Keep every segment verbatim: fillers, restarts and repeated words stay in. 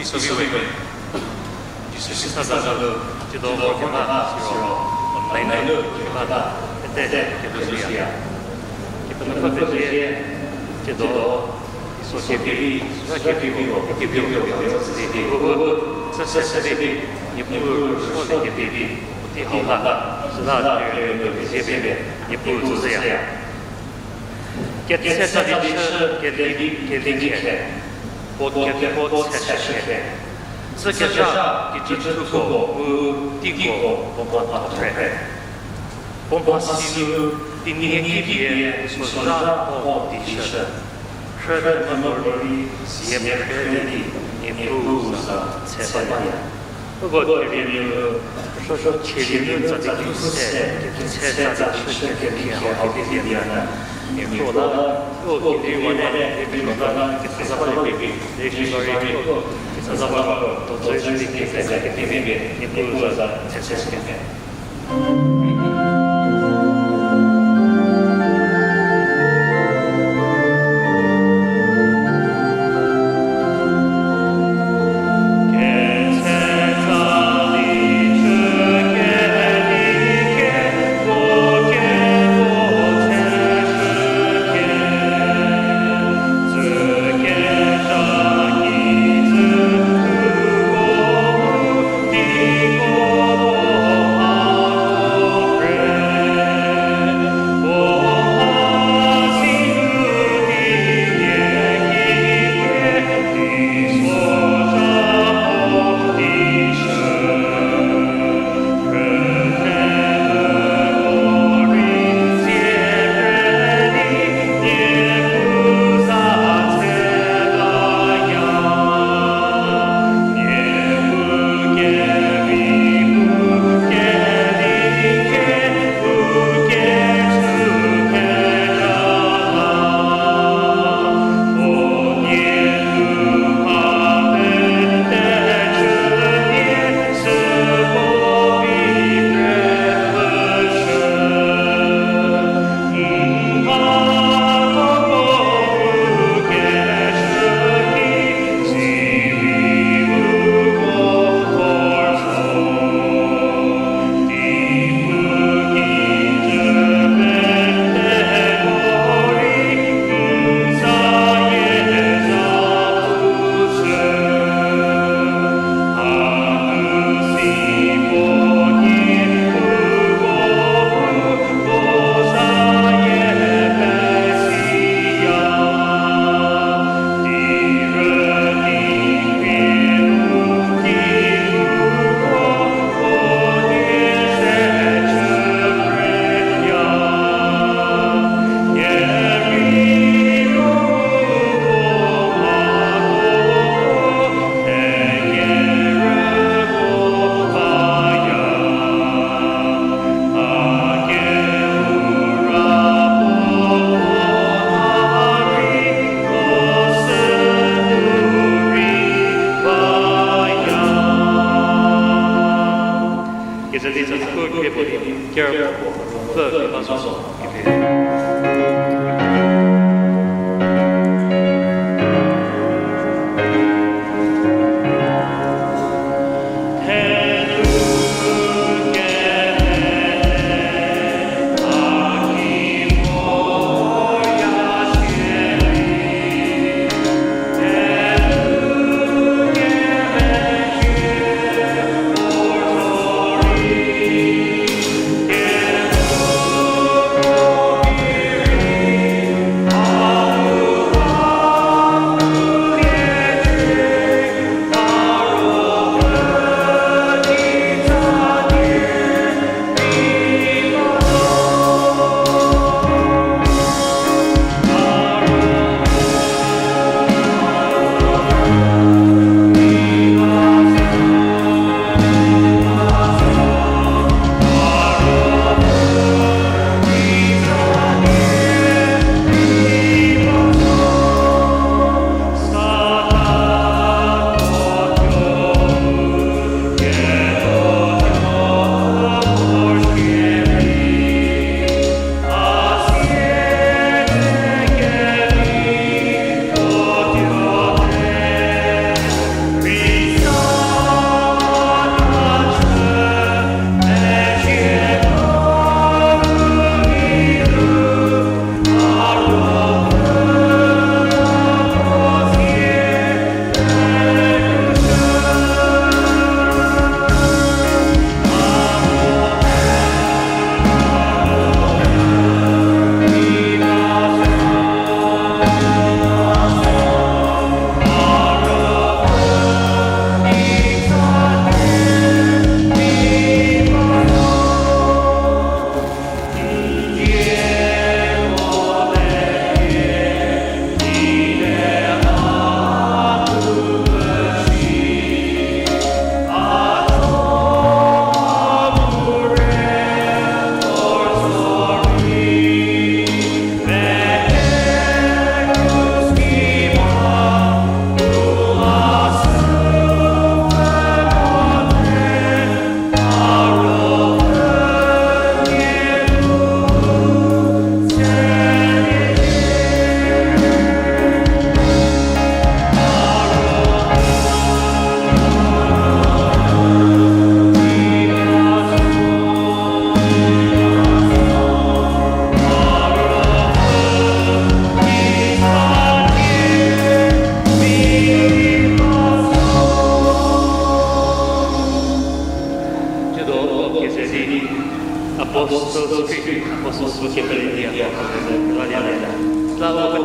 Jisu Khrista za nu, tsiedo vor keba siro, online nu keba, pete kepezie. Kepenuopfü pezie, tsiedo, Iso kevi, Iso kevi, kevi, kevi, kevi, kevi, kevi, kevi, kevi, kevi, kevi, kevi, kevi, kevi, kevi, kevi, süla, kevi, kevi, kevi, Niepuu tsüzhüya. Ketse tsa di chü, keli, keli khe. Puo keko tse khe. Chükezha, kijüthuko, mu, teiko, puo mhatho phre. Puo mhasi nu, Tenyidie kipie, Iso zha puo di chü. Khrü themvü morei, sie phre di, Niepuu za, tse baya. Uko kerieu nu, rüsuo chielie nu tsa di kikru se, ketse tsa di chü keli hau kedi di na. Niepuu la, uko kerieu wa ne, kerieu la, ketse za ba di, kerieu la, ketse za ba, tuo zhü di ketse za kedi di, Niepuu za, tse se se.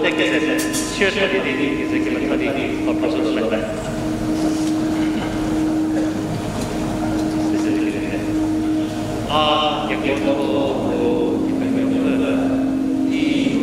Keze, share tadi di, keze kemetha di, a person sü la. A, kekotho, o, kepengou, i,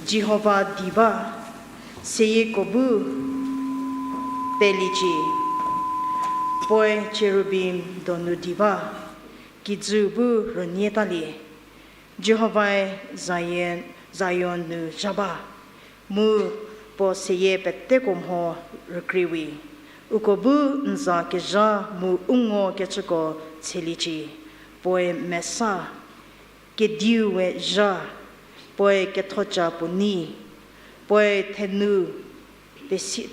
Jihova di ba, seyieko bu peliecie, puoe cherubim donu di ba, kijü bu rünie talie. Jihovae Zion, Zion nu zha ba, mu puo seyie peteko mho rükrie we. Uko bu n za kezha mu u ngokecüko tsheliecie, puoe mesa, kediu we zha, puoe kethoca puo nei, puoe thenu pesie,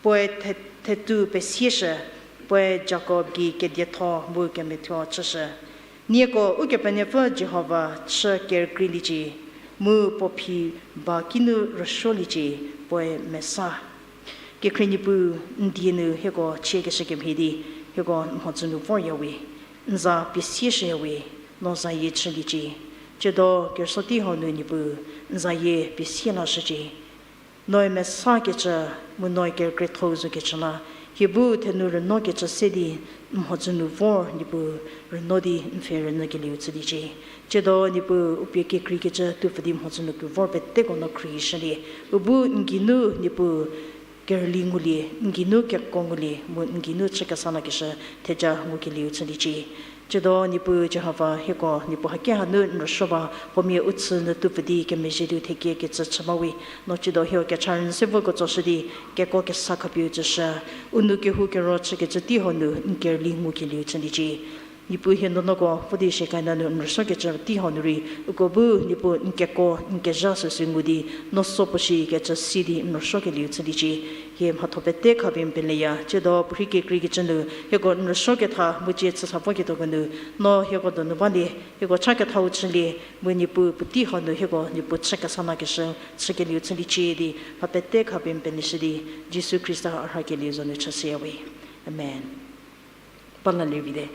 puoe the-, thetu pesieshü, puoe Jakob gei kedietho mu kemethuo chüshü. Nieko Ukepenuopfü Jihova chü kerükrieliecie, mu puo phi ba kinu rüsuoliecie, puoe mesa. Kekhrie Niepuu, n die nu hieko chiekeshü kemhie di, hieko n mhodzü nu vorya we, n za pesieshüya we, no zayie chüliecie. Tsiedo kerüsuo tei hau nu Niepuu, n zayie pesie lashücie. Noe mesakecü, mu noe kerükriethou zokecü la, hie bu thenu rünokecü se di, n mhodzü nu vor Niepuu, rüno di n pfhe rünyükelieu chüliecie. Tsiedo Niepuu, u pie kekreikecü tupfü di mhodzü nu kevor peteko no khruohishülie. U bu n geinu Niepuu, kerüli ngulie, n geinu kekuo ngulie, mu n geinu chü kesa lakeshü theja ngukelieu chüliecie. Tsiedo Niepuu Jihova hieko, Niepuu haki hanu n rüsuo ba, huomia u chü nu tupfü di kemezhie di u thekie kecü chü ba we, no tsiedo hieko kecha rünyü se voko tsoshü di, kekuo kesa khapie u tsüshü, u nou kehou kero chükecü tei hau nu n kerüli ngukelieu chüliecie. Niepuu hie nuonuoko vo di shikena nu n rüsuokecü tei hau nu rei, uko bu Niepuu n kekuo n kezha süsü ngu di, no so puo shikecü si di n rüsuokelieu chüliecie. Hie mhatho pete khapie n peleya, tsiedo puorhi kekreikecü nu hieko n rüsuoketha mu cie chüsa voketuoko nu, no hieko donu balie, hieko cha kethau chülie, mu Niepuu puotei hau nu hieko Niepuu chü kesa lakeshü chükelieu chüliecie di, mha pete khapie n peleshü di, Jisu Khrista a rhakelieu za nu chüshüya we. Amen. Ba lalie vite.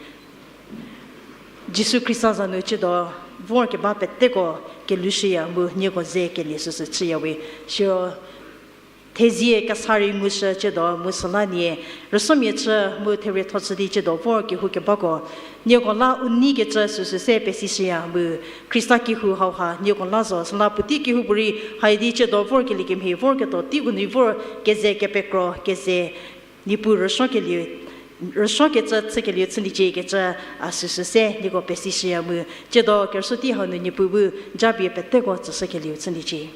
Jisu Khrista za nu tsiedo vorkeba peteko kelushüya mu nieko ze kelie süsü chüya we. Siro thezie kesa rei ngushü tsiedo mu süla nie rüsuomia chü mu therietho chü di tsiedo vor kehou kebako, nieko la u neikecü süsü se pesishüya mu Khrista kehou hauha nieko la zo süla puotei kehoupuorei haidi tsiedo vorkelie kemhie vorketuo teiu nu vor keze kepekro keze Niepuu rüsuokelie, rüsuokecü chükelieu chüliecie kecü, a süsü se nieko pesishüya mu, tsiedo kerüsuo tei hau nu Niepuu bu japie peteko tsüshükelieu chüliecie.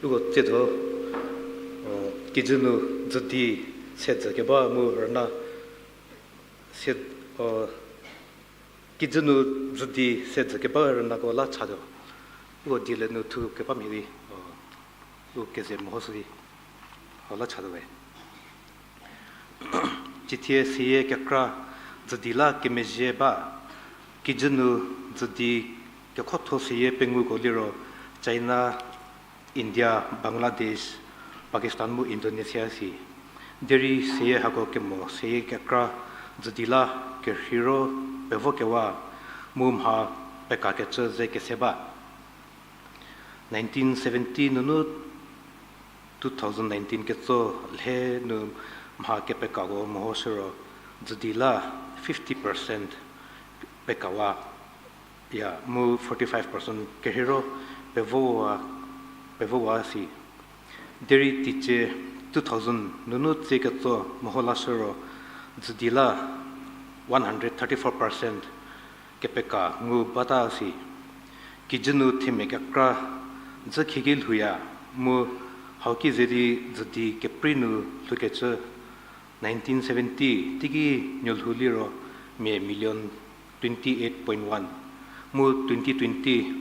Uko tsiedo, kijü nu dzüdi se dzü keba mu rüna se, kijü nu dzüdi se dzü keba rünako la chatuo. Uko diele nu thu keba mhie di, u keze mehoshü di, ho la chatuo we. Cithie seyie kekra dzüdi la kemezhie ba, kijü nu dzüdi kekhotho seyie penguko liro China, India, Bangladesh, Pakistan mu Indonesia si. Derei seyie hako kemo seyie kekra dzüdi la kerheiro pevokewa mu mha pekakecü ze kese ba. Nineteen seventy nunu two thousand nineteen ketso lhe nu mha kepekako mehoshü ro dzüdi la fifty percent pekawa ya mu forty-five percent kerheiro pevowa, pevowa si. Derei teicie two thousand nunu tsie ketso meho lashü ro dzüdi la one hundred thirty-four percent kepeka ngu bata si. Kijü nu themia kekra dzü khieki lhouya mu hau ki ze di dzüdi keprei nu lhoukecü nineteen seventy teiki nuolhou liro mia million twenty-eight point one, mu twenty twenty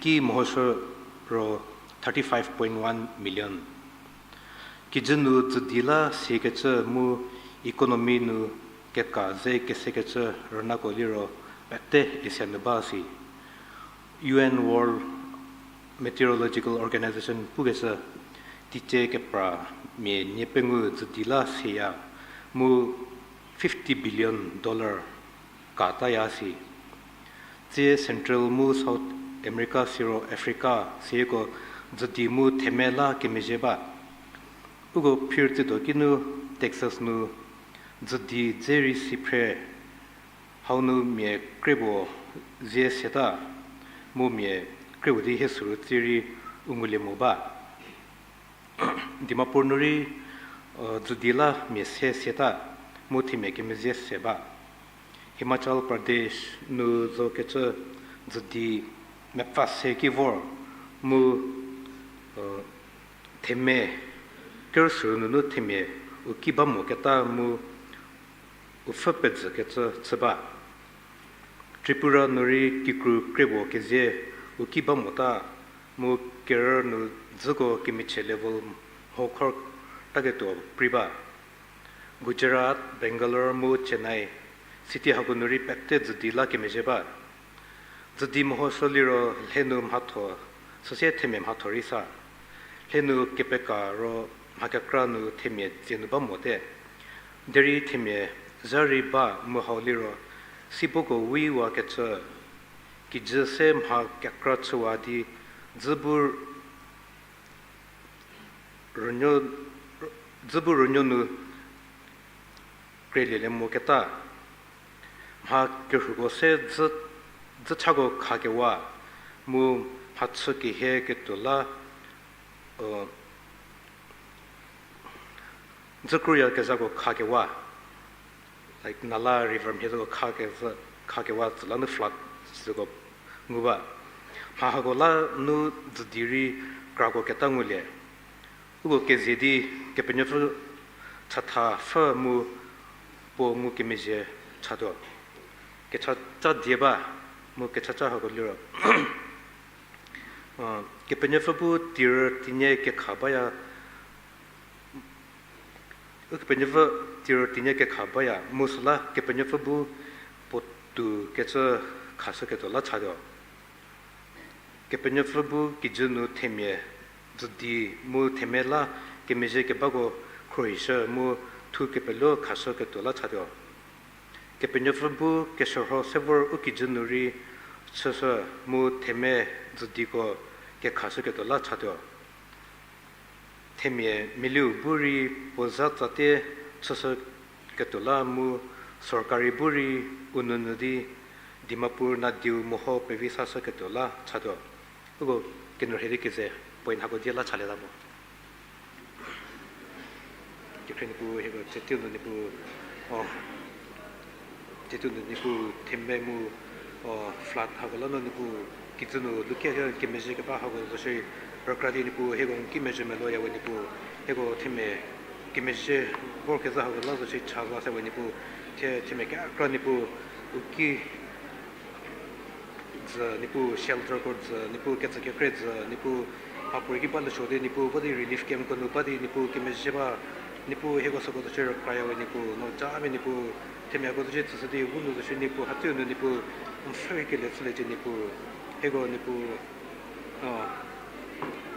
ki mehoshü ro thirty-five point one million. Kijü nu dzüdi la siekecü mu economy nu keka ze kesekecü rünako liro pete Asia nu ba si. U N World Meteorological Organization pukecü, teicie kepra mia nie pengou dzüdi la seya mu fifty billion dollar kataya si. Tsie Central mu South America siro Africa sieko dzüdi mu themia la kemezhie ba. Uko phir tsiedo kinu Texas nu dzüdi dze rei si phre, hau nu mia kriepuo zie siata, mu mia kriepuo di hie süru tsie rei u ngulie mo ba. Dimapur nu rei dzüdi la mia se siata, mu themia kemezhie se ba. Himachal Pradesh nu zokecü dzüdi mepfü se ki vor, mu themia kerüsü nunu themia u ki ba moketa mu u pfhü pezükecü chü ba. Tripura nu rei kikru kriepuo kezie u ki ba mota, mu kerü nu dzüko kemichie level mhokhor taketuo prei ba. Gujarat, Bangalore mu Chennai city hako nu rei pete dzüdi la kemezhie ba. Dzüdi mehoshü liro lhe nu mhatho, süsie themia mhatho rei sa. Lhe nu kepeka ro mha kekra nu themia dzie nu ba mote. Derei themia zha rei ba mu hau liro, siboko wiwakecü, kijü se mha kekra chüwa di dzü bu rünuo, dzü bu rünuo nu krelielie moketa. Mha kerhuko se dzü, dzüchako khakewa, mu mhachü kehie ketuo la, dzü kruyakezhako khakewa, like nala, river mhie zoko khakezhü, khakewa tsü la nu flood süko ngu ba. Mha hako la nu dzüdi rei krako keta ngulie. Uko kezie di Kepenuopfü chatha pfhü mu puo ngukemezhie chatuo. Kechaca die ba, mu kechaca hako liro, Kepenuopfü bu tirü tinie kekha baya, Ukepenuopfü tirü tinie kekha baya, mu süla Kepenuopfü bu puotou kecü khashüketuo la chatuo. Kepenuopfü bu kijü nu themia dzüdi mu themia la kemezhie kebako khruohishü mu thu kepelo khashüketuo la chatuo. Kepenuopfü bu keshürho se vor u kijü nu rei chüshü mu themia dzüdiko kekhashüketuo la chatuo. Themia miliu bu rei puo za tsatie chüshüketuo la mu sorkari bu rei u nounyü di Dimapur nadiu meho pevi sashüketuo la chatuo. Uko kenu rhie di keze point hako die la chalieta mo. Kekhrie Niepuu, hieko thetu nu Niepuu, o, thetu nu Niepuu themia mu, o, flood hako la nu Niepuu kijü nu lukia kemezhie keba hako zo shierei Rükra di Niepuu hieko n ki mezhü meloyawe Niepuu, hieko themia kemezhie vorkezhü hako la zo shi cha la sewe Niepuu, thie themia kekra Niepuu, u ki dzü, Niepuu shelterko dzü, Niepuu ketsü kekrei dzü, Niepuu mhapuorei ki ba leshü di Niepuu vo di relief campko nu ba di Niepuu kemezhie ba, Niepuu hieko süko zo shi rükrayawe Niepuu, no japie Niepuu, themiako zo shi tsüshü di u nu zo shi Niepuu hatsü nu Niepuu, n pfhü kelie chüliecie Niepuu, hieko Niepuu,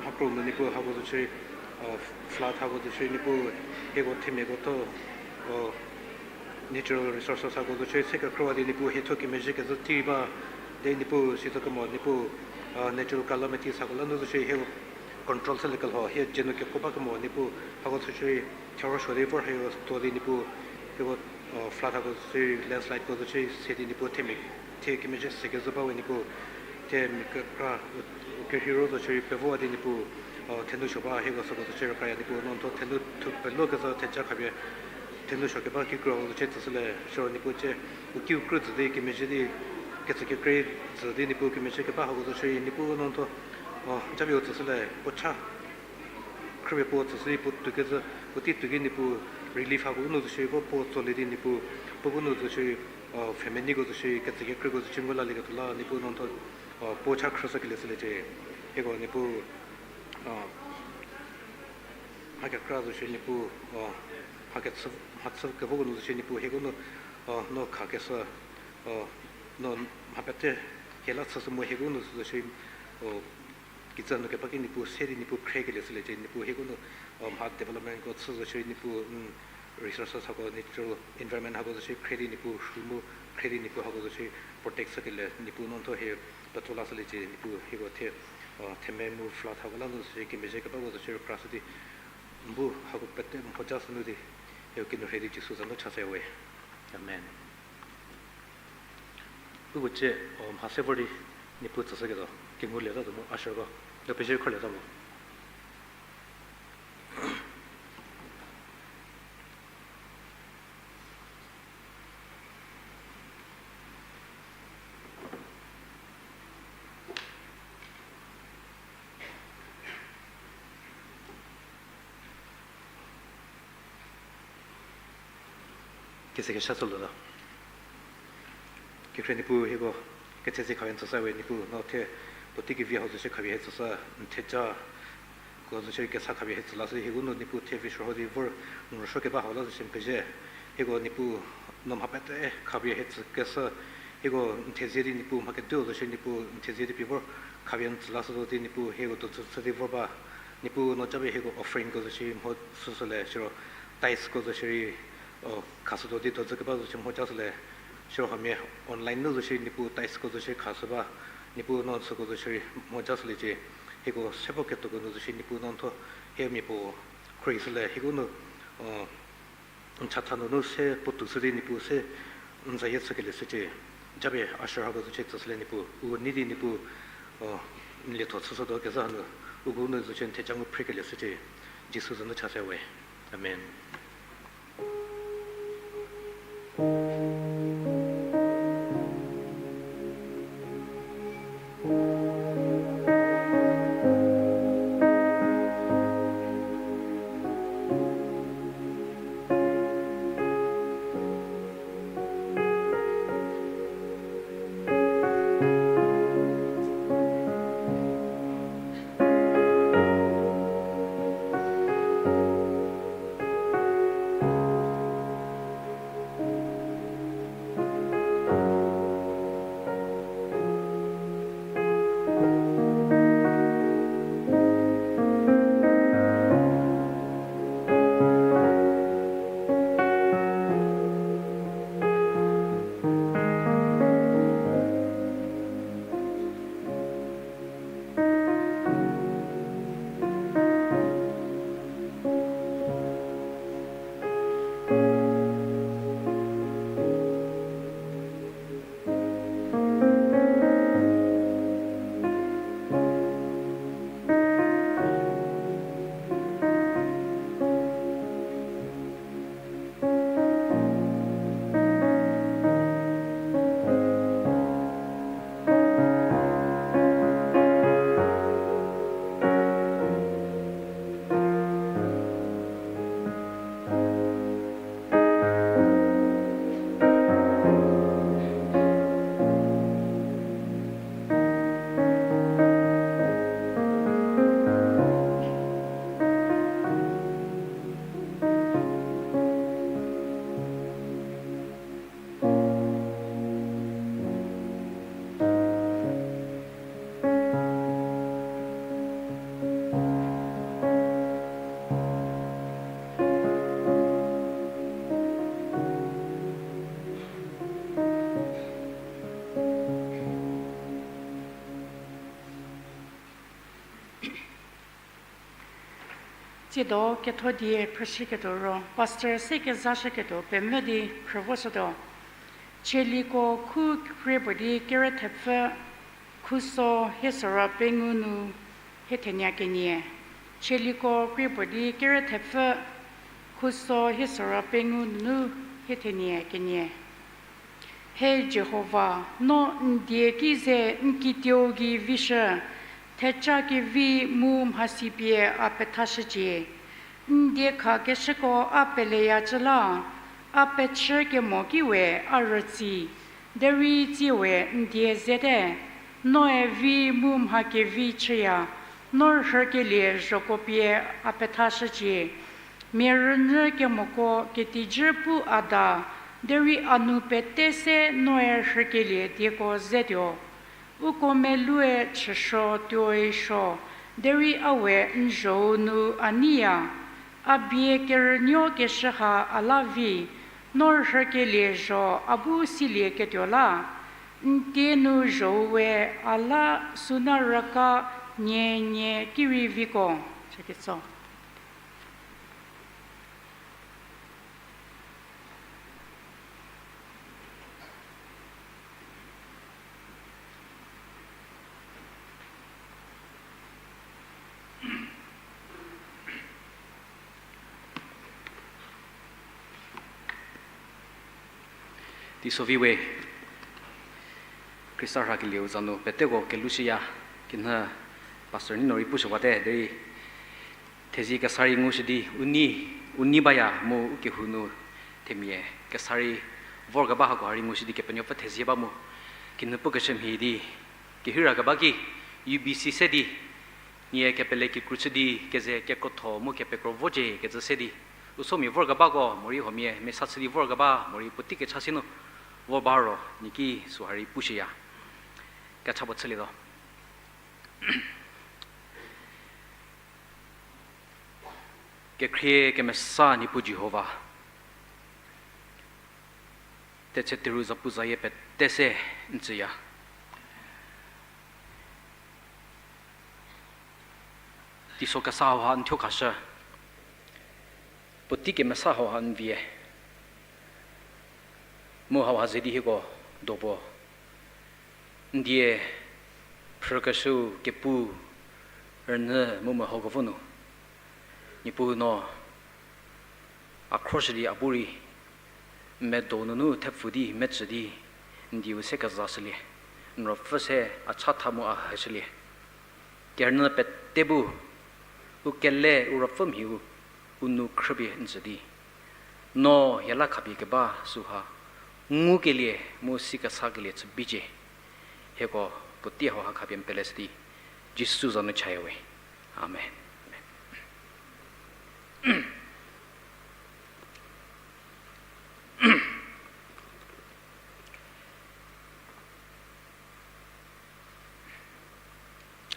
mhakro nu Niepuu hako zo shi, flood hako zo shi Niepuu, hieko themiako tho, natural resources hako zo shi se kekrüwa di Niepuu hietho kemezhie kezhü tei ba, di Niepuu sitso kemo Niepuu, natural calamities hako la nu zo shi hieko control chüliekelho hie dzie nu keko ba kemo Niepuu hako zo shi, thero suo di vor hieko tuo di Niepuu, hieko flood hako zo shi, landslideko zo shi se di Niepuu themia, thie kemezhie se kezhü bawe Niepuu, themia kekra, u kerheiro zo shi pevowa di Niepuu, thenu suo ba hieko süko zo shi rükraya Niepuu, no n tho thenu thu pelo kezhü theja khapie, thenu suo keba kikru hako zo shi tsüshülie siro Niepuu cie, u kiu krü dzü di kemezhie di, ketsü kekrei dzü di Niepuu kemezhie keba hako zo shi Niepuu no n tho, japie u tsüshülie puo cha khrüpie puo tsüshü di puo tuokezhü, puotei tuo ki Niepuu relief hako u nu zo shi vo puo tsolie di Niepuu, puo bu nu zo shi, family ko zo shi ketsü kekreiko zo shi ngu lalieketuo la Niepuu no n tho, puo cha khrüshükelie chüliecie, hieko Niepuu, mha kekra zo shi Niepuu, mha kechü, mhachü kevoko nu zo shi Niepuu hieko nu, no khakeshü, no mha pete hie la chüshü mu hieko nu zo shi, kijü nu keba ki Niepuu se di Niepuu khriekelie chüliecie Niepuu hieko nu, mha developmentko chü zo shi Niepuu, resources hako natural environment hako zo shi khrie di Niepuu rhu mu, khrie di Niepuu hako zo shi protect chükelie Niepuu no n tho hie petso lashüliecie Niepuu hieko thie, themia mu flood hako la nu zo shi kemezhie kebako zo shi rükrashü di, n bu hako pete mhoja shü nu di, hieko kinu rhei di Jisu za nu chashüyawe. Amen. Uko cie, mha se vor di Niepuu tsüshüketuo kengulieta tuo mu usherko, no pezie khrolieta mo. Kese kesha tsülu la. Kekhrie Niepuu hieko, ketsezi khapie n tsüshüwe Niepuu, no thie, puotei kevi hau zo shi khapie hie tsüshü, n theja ko zo shierei kesa khapie hie tsü lashü di hieko nu Niepuu thie vi shürho di vor, n rüsuo keba hau la zo shi n pezie, hieko Niepuu, no mha pete khapie hie tsükeshü, hieko n thezie di Niepuu mha keduo zo shi Niepuu n thezie di pie vor, khapie n tsü lashü zo di Niepuu hieko dozü chü di vor ba, Niepuu no japie hieko offeringko zo shi mho süshülie siro, titheko zo shierei, khashütuo di dozü keba zo shi mhojashülie, siro hamia online nu zo shi Niepuu titheko zo shi khashü ba, Niepuu no n süko zo shierei mhojashüliecie, hieko se vo ketuoko nu zo shi Niepuu no n tho, hie mia puo khruohishülie hieko nu, n chatha nunu se puotou shü di Niepuu se n zayie chükelie shücie, japie usher hako zo shi tsüshülie Niepuu, u nei di Niepuu, n lietho chüshütuo kezha hanu, uko nu zo shi n theja ngu phrekelie shücie, Jisu za nu chashüwe. Amen. Kedo ketho die phrüshüketuo ro, pastor se kezashüketuo pemvü di phrü voshütuo. Tsaliko khu krie puo di kere thepfü, khuso hie soro pengou nu hie thenie kenie. Tsaliko krie puo di kere thepfü, khuso hie soro pengou nunu hie thenie kenie. He Jihova, no n die ki ze n kituou gei vishü, theca kevi mu mhasi pie a pethashücie. N diekhakeshüko a peleyacü la, a pechü kemo ki we a rütsi, derei tsie we n die zete. Noe vi mu mha kevi chüya, no rhükelie zhoko pie a pethashücie. Mia rünyü kemoko ketijü pu a da, derei a nu pete se noe rhükelie dieko zetuo. Uko meloue chüsuo tuoi suo, derei a we n zhou nu a neiya. A bie kerünuokeshü ha a la vi, no rhükelie zho a bu silieketuo la. N tie nu zhou we a la suna raka nie nie ki rei viko. Chaketso. Teiso vi we, Khrista rhakelieu za nu peteko kelushüya, kinhü Pastor Nino rei pushüwate, derei thezie kesa rei ngushü di, u nei, u nei baya mu u kehou nu themia kesa rei vorkeba hako ha rei ngushü di Kepenuopfü thezie ba mu, kinhü pukeshü mhie di, kehira keba ki, U B C se di, nie kepele kikru chü di, keze kekrotho mu kepekro vocie kecü se di, u somia vorkebako, morei huomia mesa chü di vorkeba, morei puotei kecha si nu vor ba ro, nie ki süha rei pushüya. Kecha puo chülietuo. Kekhrie kemesa Niepuu Jihova, tetse teru zapuzayie pete se n tsüya. Teiso kesa hauha n thuo khashü, puotei kemesa hauha n vie. Mu hauha ze di hieko do puo n die phrükeshüu kepu rünyü mu mehokevo nu, Niepuu no a khroshü di a bu rei n medo nunu thepfü di metsü di n dieu se kezashülie, n ruopfü se a chatha mu a heshülie. Kerünyü pete bu u kele u ruopfü mhiu u nou khrüpie n tsü di, no hie la khapie keba süha ngukelie mu si kesakelie chü bicie. Hieko puotei hauha khapie n peleshü di, Jisu za nu chaya we. Amen.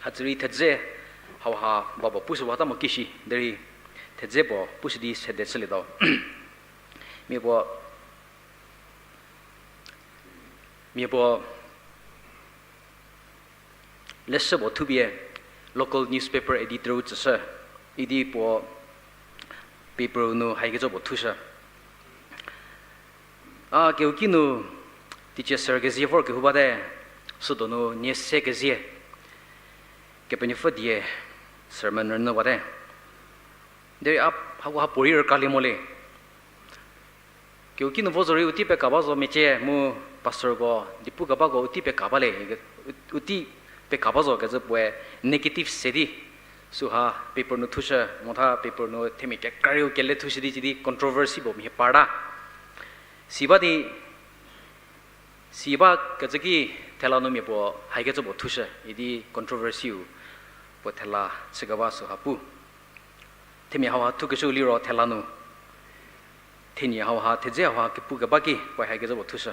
Hadzürei thedze hauha ba puo pushüwata mo kishi, derei thedze puo pushü di sede chülietuo. Mia puo, mia puo leshü puo thupie local newspaper editor-u tsüshü, idi puo paper-u nu haikecü puo thushü. A kehouki nu teicie ser kezie vor kehou bate, südonu nie se kezie Kepenuopfü die sermon rünyüwate. Derei a hako ha puorei rükalie mo le. Kehouki nu vo zorei u tei peka ba zo mecie mu pastorko di pukebako u tei peka ba le, u tei peka ba zo kecü puoe negative se di, süha paper nu thushü, motha paper nu themia kekra rei u kele thushü di, cidi controversy puo mhie parta. Si ba di, si ba kecü ki thela nu mia puo haikecü puo thushü idi controversy-u puo thela chükeba süha pu. Themia hauha thukeshüu liro thela nu, thenie hauha thedze hauha kepukeba ki puoe haikecü puo thushü.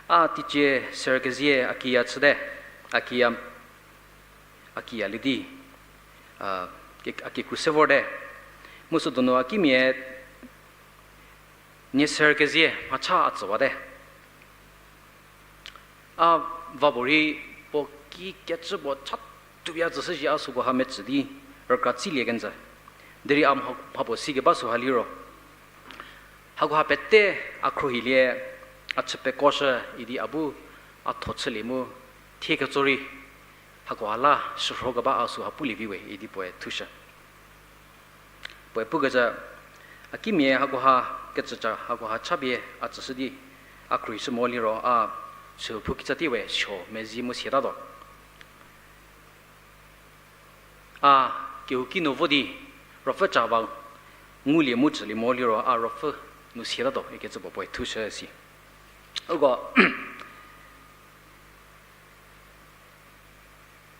A teicie ser kezie a kiya chüte, a kiya, a kiya lie di, a, a kikru se vorte. Mu südonu a kimia nie ser kezie mhacha a tsüwate. A va puorei puo ki kecü puo cha tuoya tsüshüzhie a süko ha metsü di rükra tsilie kenjü. Derei a mha, mhapuo sikeba süha liro, hakoha pete a khruohilie, a chü pekoshü idi a bu a tho chülie mu, thie ketso rei, hakoha la shürhokeba a süha pulie vi we idi puoe thushü. Puoe pukecü, a kimia hakoha kecüca hakoha chapie a tsüshü di, a khruohishü mo liro a chüphou kitsa tei we suo mezi mu siatatuo. A kehouki nu vo di, ruopfü ca ba ngulie mu tsülie mo liro a ruopfü nu siatatuo ikecü puo puoe thushü si. Uko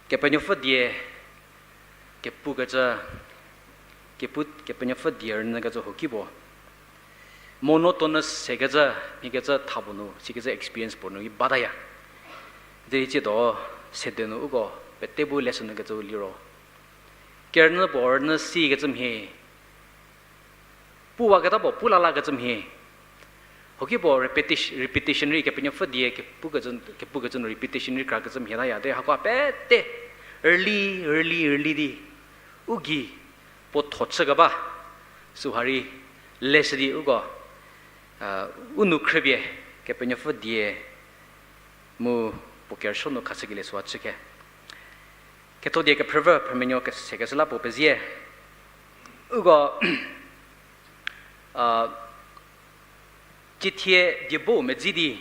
Kepenuopfü die kepukecü, kepu, Kepenuopfü die rünyükecü huoki puo monotonous sekecü, mhiekecü tha puo nu sikecü experience puo nu i bataya. Derei tsiedo sede nu uko pete bu lesson nyükecü liro, kerünyü puo rünyü sikecü mhie, puwaketa puo pu lalakecü mhie. Huoki puo repetition, repetition rei Kepenuopfü die kepukecü, kepukecü nu repetition rei krakecü mhie taya. Derei hakoha pete rüli, rüli, rüli di u gei puo tho chükeba süha rei leshü di uko, u nu khrüpie Kepenuopfü die mu puo kerüsuo nu khashükelie süha chükhe. Kethodie kephrüpfü phrümenuo kese keshü la puo pezie. Uko, a, cithie diebo medzi di,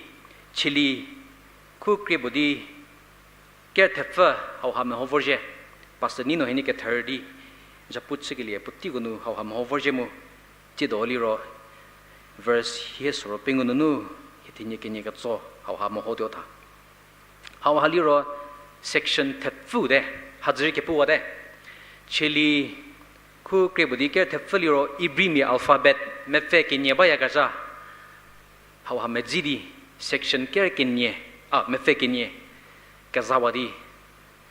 chili khu krie puo di, ker thepfü hauha meho vorzhie. Pastor Nino hienie kether di, zhapu chükelie puoteiko nu hauha meho vorzhie mu, tsiedo liro, verse hie soro pengou nunu, hie thenie kenie ketso hauha mehotuo tha. Hauha liro section thepfü te, hadzürei kepuwate. Cheli khu krie puo di ker thepfü liro Ibrimia alphabet mepfü kenie bayakezha. Hauha medzi di section ker kenie, a, mepfü kenie kezawa di.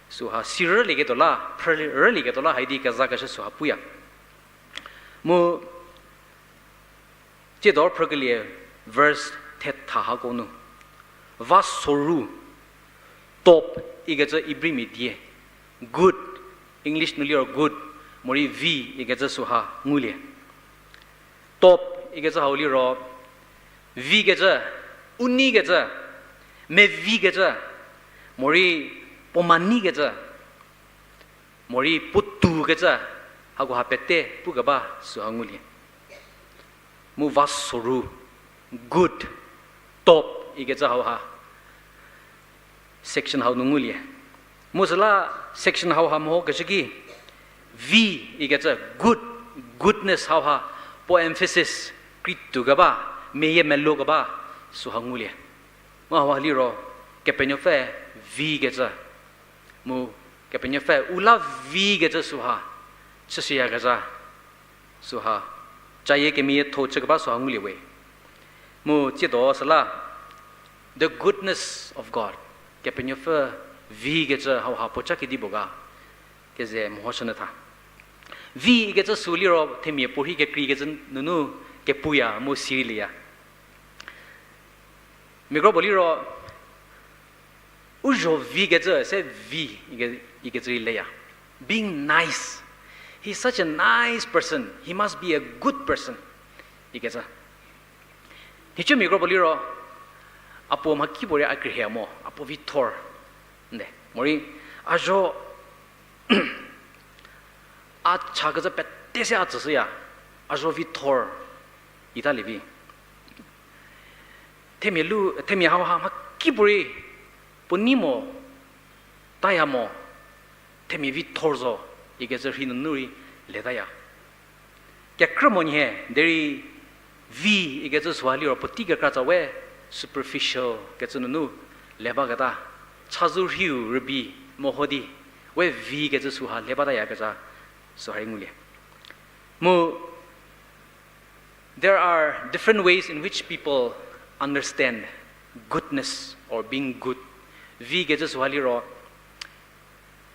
Süha si rülieketuo la, phrü rülieketuo la haidi kezakeshü süha puya. Mu tsiedo phrükelie verse thetha hako nu, va soru, top ikecü Ibrimia die, good, English nu liro good, morei vi ikecü süha ngulie. Top ikecü hau liro, vikecü, u neikecü, mevikecü, morei puo ma neikecü, morei puo toukecü, hakoha pete pukeba süha ngulie. Mu va soru, good, top ikecü hauha section hau nu ngulie. Mu süla section hauha mehokeshü ki, vi ikecü good, goodness hauha puo emphasis krei toukeba, meyie meluokeba süha ngulie. Mu hauha liro Kepenuopfü vikecü, mu Kepenuopfü u la vikecü süha chüshüyakezha süha, cayie kemeyietho chükeba süha ngulie we. Mu tsiedo süla, the goodness of God, Kepenuopfü vikecü hauha puo ca kedipuo ga keze mehoshünyü tha. Vi ikecü sü liro themia puorhi kekreikecü nunu kepuya mu sirei lieya. Mia kro puo liro, u zho vikecü se vi ike-, ikecü rei leya. Being nice. He's such a nice person. He must be a good person. Ikecü. Nhicu mia kro puo liro, a puo mhakipuorei a kerhie mo, a puo vithor. Nde, morei, a zho, a chakecü pete se a tsüshüya, a zho vithor, ita lievi. Themia lu, themia hauha mhakipuorei puo nei mo, taya mo, themia vithor zo, ikecü rhei nunu rei letaya. Kekrü monyü derei vi ikecü süha liro puotei kekratsa we superficial kecü nunu le baketa, chazou rhiu rübei meho di, we vi kecü süha le batayakezha süha rei ngulie. Mu, there are different ways in which people understand goodness or being good. Vi kecü süha liro,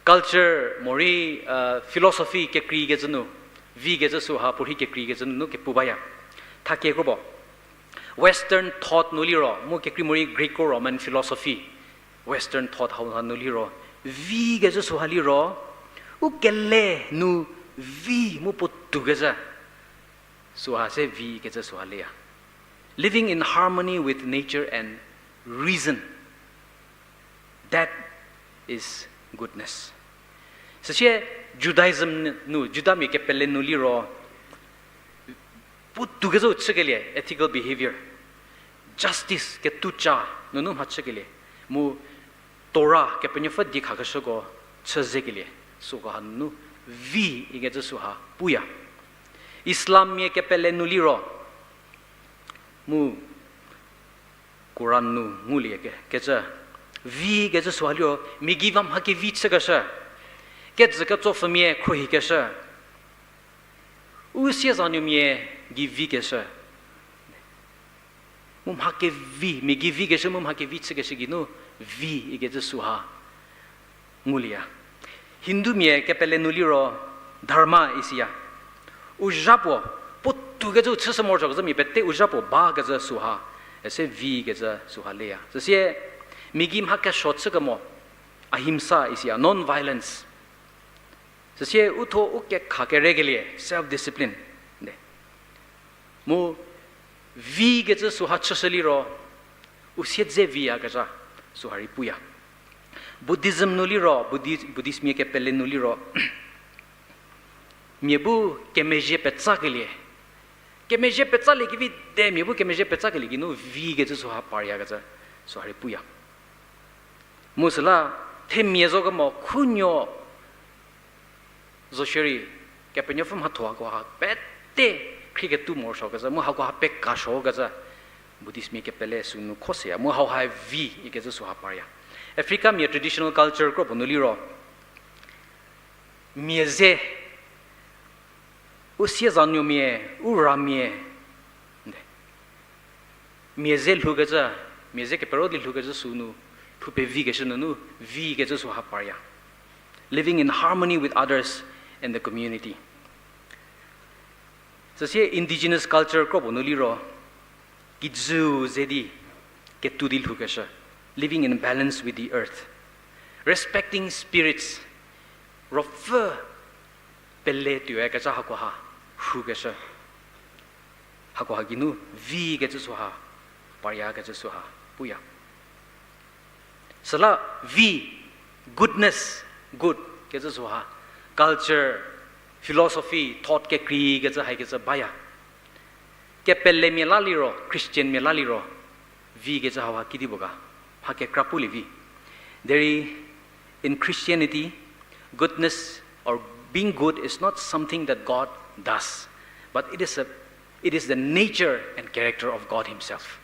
culture morei, uh, philosophy kekreikecü nu, vi kecü süha puorhi kekreikecü nunu kepu baya. Thakie kropuo, Western thought nu liro, mu kekrei morei Greco-Roman philosophy, Western thought hauha nu liro, vi kecü süha liro, u kele nu vi mu puo tukezhü, süha se vi kecü süha leya. Living in harmony with nature and reason, that is goodness. Süsie Judaism nu, Judamia kepele nu liro, puotou kezhü chükelie ethical behavior, justice, ketuca nunu mha chükelie, mu Torah, Kepenuopfü die khakeshüko chü zekelie, süko ha nunu vi ikecü süha puya. Islammia kepele nu liro, mu Quran nu ngulie ke, kecü, vi kecü süha liro, mia gei va mha kevi chükeshü, kejü ketsopfümia khruohikeshü, u siezanuomia gei vikeshü, mu mha kevi, mia gei vikeshü mu mha kevi chükeshü geinu vi ikecü süha ngulieya. Hindumia kepele nu liro dharma isiya. U zhapuo, puotou kecü chüshü morosuokecü mia pete u zhapuo bakecü süha, ese vi kecü süha leya. Süsie mia gei mha kesuo chükemo, ahimsa isiya, non-violence. Süsie uthuo u kekha kerekelie, self-discipline. Mu vi kecü süha chüshü liro, u siedze viyakezha süha rei puya. Buddhism nu liro, Buddhi-, Buddhistmia kepele nu liro, mia bu kemezhie petsakelie, kemezhie petsaliekevi de mia bu kemezhie petsakelie geinu vi kecü süha paryakecü süha rei puya. Mu süla themia zo kemo khunuo zo shierei, Kepenuopfü mhatho hakoha pete khrie ketuo morosuokecü mu hakoha pekasuokecü, Buddhistmia kepele sünu kho seya mu hauha vi ikecü süha parya. Africamia traditional culture kropuo nu liro, mia ze, u siezanuomia, u ramia, mia ze lhoukecü, mia ze kepero di lhoukecü sünu, lhou pevikeshü nunu, vi kecü süha parya. Living in harmony with others and the community. Süsie indigenous culture kropuo nu liro, kijüu ze di, ketuo di lhoukeshü, living in balance with the earth. Respecting spirits, ruopfü pele tuoyakezha hakoha rhukeshü, hakoha geinu vi kecü süha, paryakecü süha puya. Süla vi, goodness, good kecü süha, culture, philosophy, thought kekreikecü haikecü baya. Kepelemia la liro, Christianmia la liro, vi kecü hauha kedipuo ga, mha kekra pulie vi. Derei, in Christianity, goodness or being good is not something that God does, but it is a, it is the nature and character of God Himself.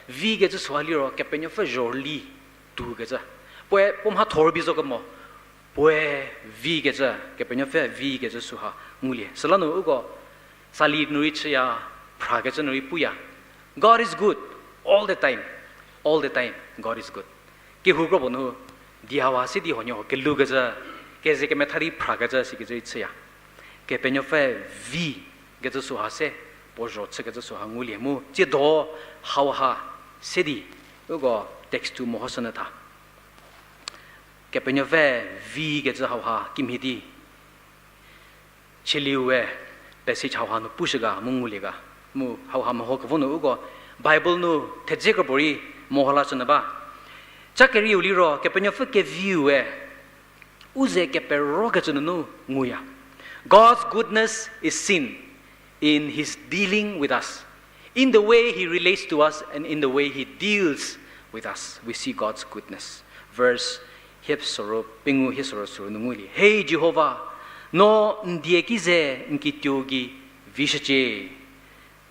Vi kecü süha liro Kepenuopfü zhorüli tuokecü. Puoe puo mhatho rübei zo kemo, puoe vi kecü, Kepenuopfü vi kecü süha ngulie. Süla nu uko sali nu rei chüya, phrakecü nu rei puya. God is good all the time. All the time, God is good. Kehou kropuo nu, di hawa se di huoniehuo kelhoukecü, keze kemetha di phrakecü sikecü rei chüya. Kepenuopfü vi kecü süha se, puo zho chükecü süha ngulie mu, tsiedo hauha se di, uko text-u mehoshünyü tha. Kepenuopfü vi kecü hauha kimhie di, chüliue passage hauha nu pushü ga mu ngulie ga, mu hauha meho kevo nu uko Bible nu thedze kropuo rei meho lashünyü ba. Cha kerieu liro Kepenuopfü keviue u ze keperokecü nunu nguya. God's goodness is seen in His dealing with us, in the way He relates to us and in the way He deals with us. We see God's goodness. Verse hie sorou, pengou hie sorou sürü nu ngulie. Hei Jihova, no n die ki ze n kituo gei vishücie.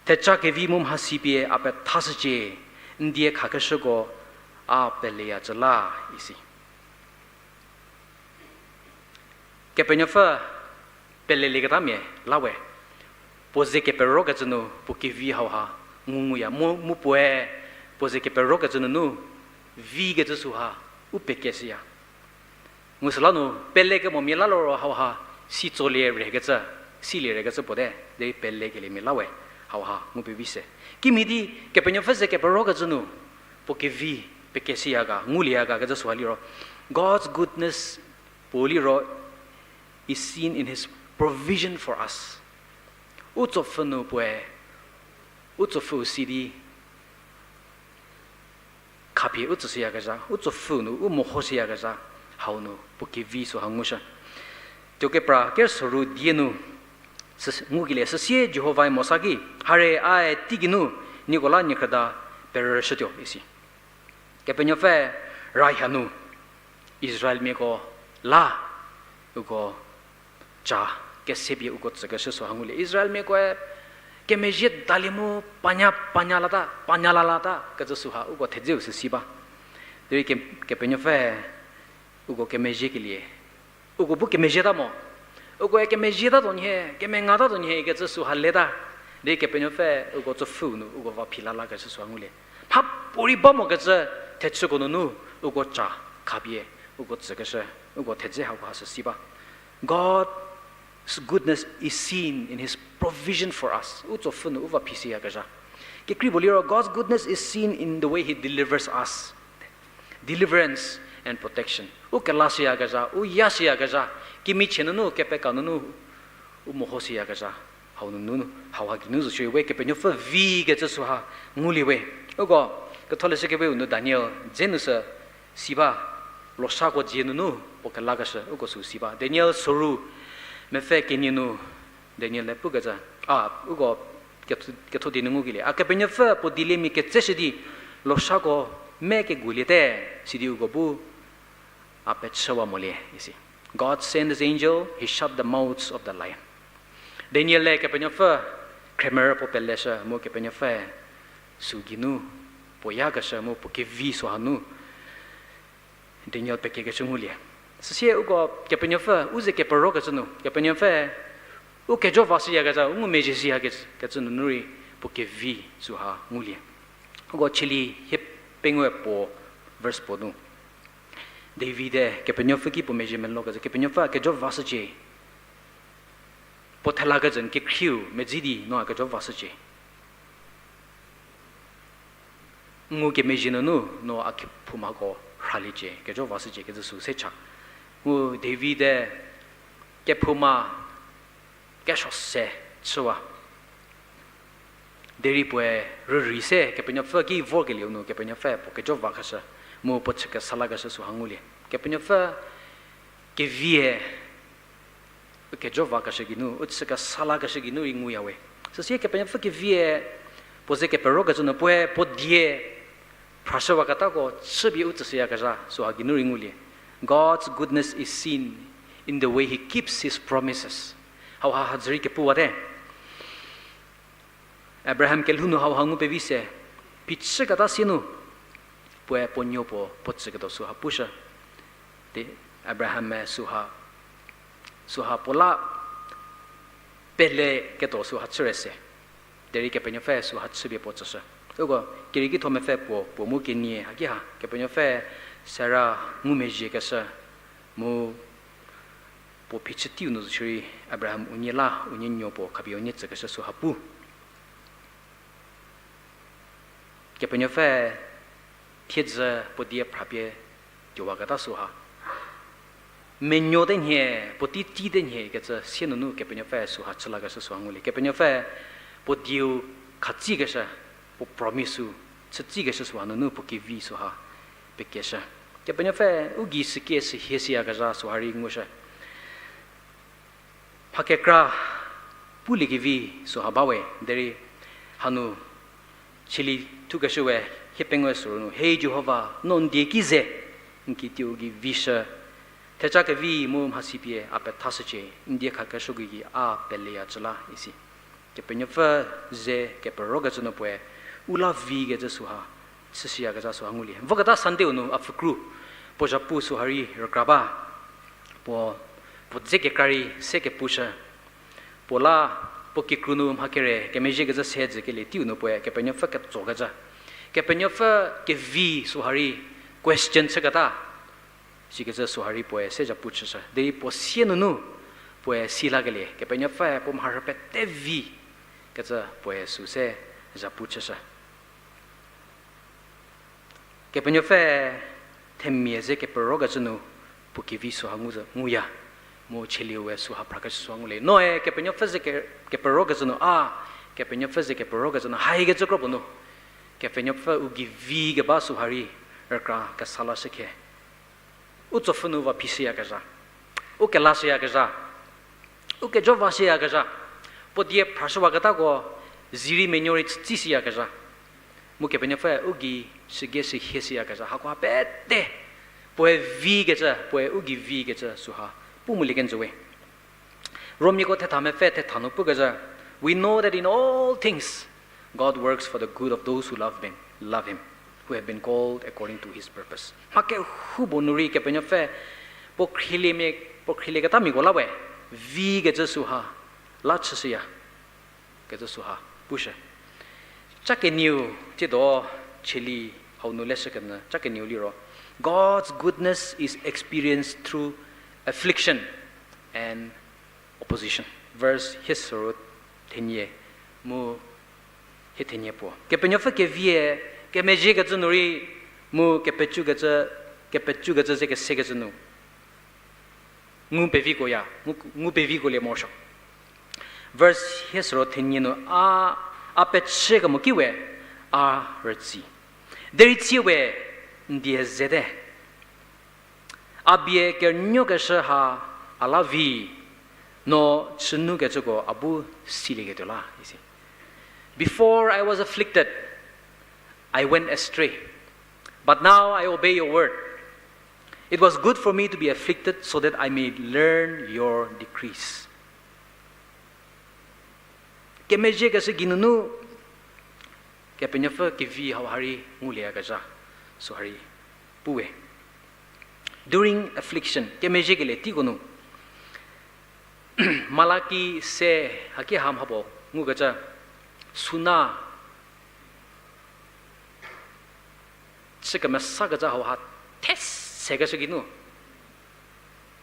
Thecha kevi mu mhasi pie a pethashücie, n die khakeshüko a peleyacü la, isi. Kepenuopfü pelelieketamia la we, puo ze keperokecü nu puo kevi hauha ngu nguya, mu, mu puoe puo ze keperokecü nunu vikecü süha u pekeshüya. Mu süla nu pelekemomia la liro hauha si tsolie rekecü, silie rekecü puo te, derei pelekeliemia la we hauha ngu pevi se. Kimhie di Kepenuopfü ze keperokecü nu puo kevi pekeshüya ga, ngulieya ga kecü süha liro, God's goodness puo liro is seen in His provision for us. U tsopfhü nu puoe, u tsopfhüu si di khapie u tsüshüyakezha, u tsopfhü nu u mehoshüyakezha, hau nu puo kevi süha ngushü. Tuokepra ker soru die nu, ngukelie, süsie Jihovae Mosa ki, Hare, ae teigeinu nieko la niekhrüda perüshütuo, isi. Kepenuopfü rayha nu Israelmiako la uko ca kesepie uko tsükeshü süha ngulie. Israelmiakoe kemezhie dalie mu panya, panya lata, panya lalata kecü süha uko thedzeu sü si ba. Derei ke-, Kepenuopfü uko kemezhiekelie, uko bu kemezhieta mo. Ukoe kemezhietatuo nhie, kemengatuo nhie ikecü süha leta. Derei Kepenuopfü uko tsopfhü nu uko va phi lalakeshü süha ngulie. Mhapuorei ba mokecü thechüko nunu uko ca khapie uko tsükeshü, uko thedze hako ha sü si ba. God's goodness is seen in his provision for us. U tsopfhü nu u va phishüyakezha. Kekreipuo liro, God's goodness is seen in the way he delivers us. Deliverance and protection. U kelashüyakezha, u yashüyakezha, kimichie nunu, kepeka nunu, u mehoshüyakezha. Hau nunu, hauha geinu zo shierei we Kepenuopfü vi kecü süha ngulie we. Uko ketholeshü keweu nu Daniel dze nu sü si ba, loshako dzie nunu puo kelakeshü uko sü si ba. Daniel soru mepfü kenie nu Daniel-e pukecü, a, uko ketho-, ketho di nu ngukelie. A Kepenuopfü puo dieliemia ketseshü di loshako me keguliete, sidi uko bu a pechüwa molie, isi. God sent his angel, he shut the mouths of the lion. Daniel-e Kepenuopfü khremerü puo peleshü mu Kepenuopfü sü geinu puo yakeshü mu puo kevi süha nu Daniel pekiekecü ngulie. Süsie uko Kepenuopfü u ze keperokecü nu, Kepenuopfü u kejo vashüyakezha, u ngumezhie shüyakecü nunu rei puo kevi süha ngulie. Uko Chili hie pengou puo, verse puo nu, David-e Kepenuopfü ki puo mezhie melokecü, Kepenuopfü a kejo vashücie. Puo thelakecü n kekhrieu medzi di no a kejo vashücie. Ngukemezhie nunu no a kephoumako rhaliecie, kejo vashücie kecü sü se cha. Mu David-e kephouma kesuo se chüwa. Derei puoe rürei se Kepenuopfü ki vorkelieu nu Kepenuopfü puo kejo vakeshü, mu puo chü kesa lakeshü süha ngulie. Kepenuopfü kevie u kejo vakeshü geinu, u chü kesa lakeshü geinu rei nguya we. Süsie Kepenuopfü kevie puo ze keperokecü nu puoe puo die phrashüwaketako chüpie u tsüshüyakezha süha geinu rei ngulie. God's goodness is seen in the way he keeps his promises. Hauha hadzü rei kepuwate. Abraham kelhou nu hauha ngu pevi se, phichüketa sie nu, puoe puo nuo puo, puo tsüketuo süha pushü. Di Abraham-e süha, süha puo la peleketuo süha chüre se. Derei Kepenuopfü süha chüpie puo tsüshü. Uko, kerieki tho mepfü puo, puo mu kenie haki ha, Kepenuopfü Sara ngumezhiekeshü, mu puo phichü teiu nu zo shierei Abraham unie la, unie nuo puo khapie unie tsükeshü süha pu. Kepenuopfü thiedzü puo die phrapie tuowaketa süha, menuo te nhie, puotei tei te nhie kecü sie nunu Kepenuopfü süha chü lakeshü süha ngulie. Kepenuopfü puo dieu khatsikeshü, puo promise-u chütsikeshü süha nunu puo kevi süha pekeshü. Kepenuopfü u gei sükie sühie süyakezha süha rei ngushü. Mha kekra puliekevi süha ba we, derei hanu Chili thukeshü we, hie pengou süru nu, Hei Jihova, no n die ki ze n kitieu gei vishü, theja kevi mu mhasipie a pethashücie, n die khakeshü gei a peleyacü la, isi. Kepenuopfü ze keperokecü nu puoe u la vikecü süha chüshüyakezha süha ngulie. Voketa Sunday-u nu a pfükru puo zhapu süha rei rükra ba, puo, puo dze kekra rei se kepushü. Puo la, puo kikru nu mha kere kemezhiekezhü se dzükelie teiu nu puoe Kepenuopfü ketsokecü, Kepenuopfü kevi süha rei question chüketa, sikecü süha rei puoe se zhapu chüshü. Derei puo sie nunu puoe si lakelie, Kepenuopfüe puo mharhü pete vi kecü puoe sü se zhapu chüshü. Kepenuopfü themia ze keperokecü nu puo kevi süha ngu, nguya. Mu chelieu we süha phrakeshü sü ngulie. Noe Kepenuopfü ze ke-, keperokecü nu a, Kepenuopfü ze keperokecü nu haikecü kro puo nu, Kepenuopfü u gei vi keba süha rei rükra kesa lashü khe. U tsopfhü nu va phi shüyakezha. U kela shüyakezha. U kejo va shüyakezha. Puo die phrashüwaketako zi rei menuo rei chütsi shüyakezha. Mu Kepenuopfü u gei shügie shühie shüyakezha. Hakoha pete puoe vikecü, puoe u gei vikecü süha pu molie kenjü we. Romiako thetha mepfü thetha nu pukecü, we know that in all things, God works for the good of those who love him, love him, who have been called according to his purpose. Mha kehoupuo nu rei Kepenuopfü puo khrielie mia, puo khrielieketamiako la we vikecü süha la chüshüya kecü süha pushü. Cha kenieu, tsiedo cheli hau nu leshü kenyü, cha kenieu liro, God's goodness is experienced through affliction and opposition. Verse hie suru thenie mu hie thenie puo. Kepenuopfü kevie, kemezhiekecü nu rei mu kepecükecü, kepecükecü ze kesekecü nu ngu pevikoya, ngu, ngu pevikolie morosuo. Verse hie suru thenie nu a, a pechü kemo ki we, a rütsi. Derei tsie we, n die zete. A bie kerünuokeshü ha a la vi, no chünukecüko a bu silieketuo la, isi. Before I was afflicted, I went astray. But now I obey your word. It was good for me to be afflicted so that I may learn your decrees. Kemezhiekeshü geinunu, Kepenuopfü kevi hauha rei ngulieyakezha, süha rei puwe. During affliction, kemezhiekelie teiko nu. Malaki se haki ha mhapuo ngukecü, suna chü kemesakecü hauha the sekeshü geinu,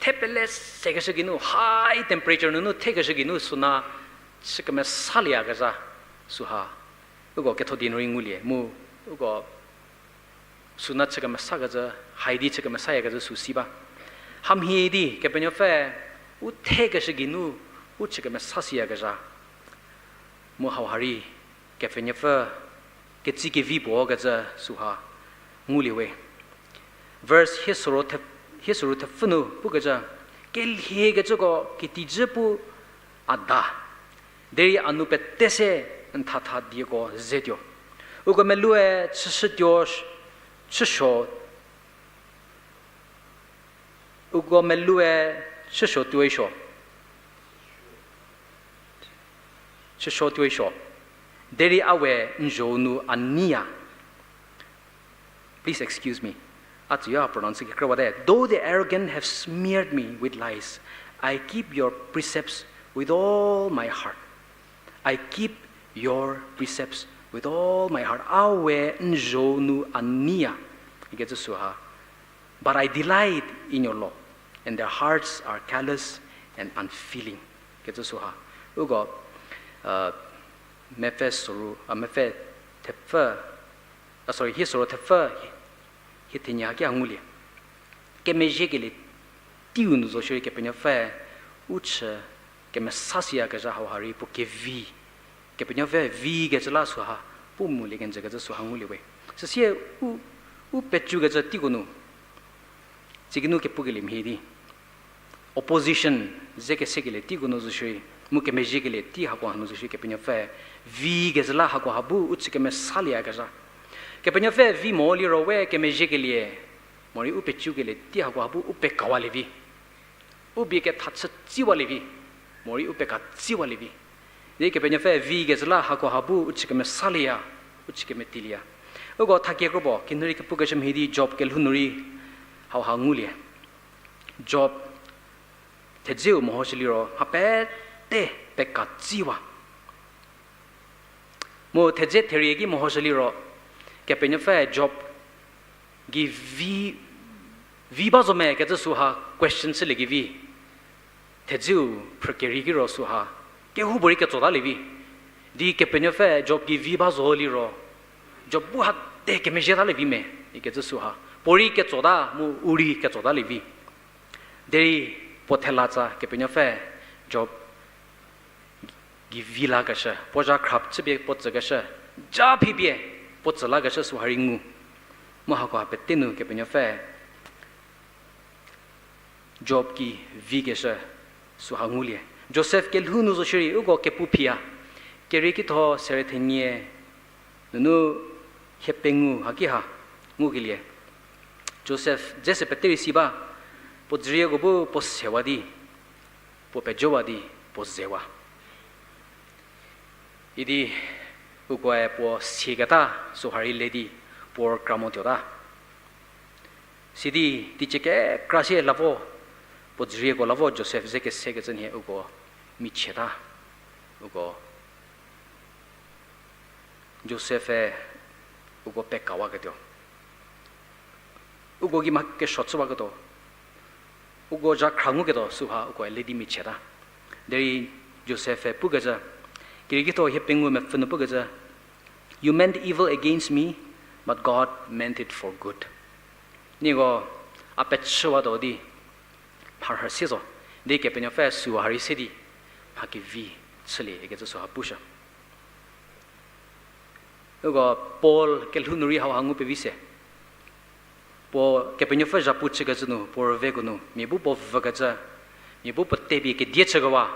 the pele sekeshü geinu, high temperature nunu thekeshü geinu suna chü kemesaliyakezha süha uko ketho di nu rei ngulie mu, uko suna chü kemesakecü, hai di chü kemesayakecü sü si ba. Hamhie di Kepenuopfü u thekeshü geinu u chü kemesasiyakezha mu hauha rei Kepenuopfü ketsi kevi puo kecü süha ngulie we. Verse hie suru the-, hie suru thepfü nu pukecü, kelhiekecüko ketijü pu a da, derei a nou pete se n thatha dieko zetuo. Uko meloue chüshütuo sh-, chüsuo, uko meloue chüsuo tuoi suo. Chüsuo tuoi suo. Derei a we n zho-u nu a neiya. Please excuse me. A tsüya pronounce kekrüwate. Though the arrogant have smeared me with lies, I keep your precepts with all my heart. I keep your precepts with all my heart. A we n zho-u nu a neiya ikecü süha. But I delight in your law, and their hearts are callous and unfeeling. Kecü süha. Uko, mepfü suru, a, mepfü thepfü, a, sorry, hie suru thepfü, hie thenie haki ha ngulie. Kemezhiekelie teiu nu zo shierei Kepenuopfü u chü kemesasiyakezha hauha rei puo kevi, Kepenuopfü vikecü la süha pu molie kenjükecü süha ngulie we. Süsie u, u pecükecü teiko nu, tsie geinu kepukelie mhie di, opposition ze kesekelie teiko nu zo shierei, mu kemezhiekelie tei hako hanu zo shierei Kepenuopfü vikecü la hako ha bu u chü kemesalieyakezha. Kepenuopfü vi mo liro we kemezhiekelie, morei u pecükelie tei hako ha bu u pekawalie vi. U bie ketha chü tsiwalie vi, morei u peka tsiwalie vi. Di Kepenuopfü vikecü la hako ha bu u chü kemesalieya, u chü kemetilieya. Uko thakie kropuo, kinurei kepukeshü mhie di Job kelhou nu rei hauha ngulie. Job thedzeu mehoshü liro mha pete peka tsiwa. Mu thedze therie ki mehoshü liro, Kepenuopfü Job gei vi, vi ba zo me kecü süha question chüliekevi, thedzeu phrü kerei ki ro süha, kehoupuorei ketsotalie vi. Di Kepenuopfü Job gei vi ba zo liro, Job bu ha te kemezhietalie vi me ikecü süha, puorei ketsota mu u rei ketsotalie vi. Derei puo thela tsa Kepenuopfü Job gei vi lakeshü, puo zha khra chüpie puo tsükeshü, ja phipie puo tsü lakeshü süha rei ngu. Mu hakoha pete nu Kepenuopfü Job gei vikeshü süha ngulie. Josef kelhou nu zo shierei uko kepu phiya. Keriekitho sere thenie nunu hie pengou haki ha ngukelie. Josef dze se pete rei si ba, puo dzürieko bu puo sewa di, puo pejowa di, puo zewa. Idi ukoe puo siaketa süha rei le di, puo kra motuota. Sidi teicie kekra sie la vo, puo dzürieko la vo Josef ze kesekecü nhie uko michieta, uko Josef-e uko pekawaketuo. Uko gei mha kesuo chüwaketuo. Uko zha khra nguketuo süha uko le di michieta. Derei Josef-e pukecü, Keriekitho hie pengou mepfü nu pukecü, You meant evil against me, but God meant it for good. Nieko a pechüwatuo di mharhü sie zo, di Kepenuopfü süha rei se di mha kevi chülie ikecü süha pushü. Uko Paul kelhou nu rei hauha ngu pevi se. Puo Kepenuopfü zhapu chükecü nu, puo rüveko nu mia bu puo vükecü, mia bu puo tepie kedie chükewa.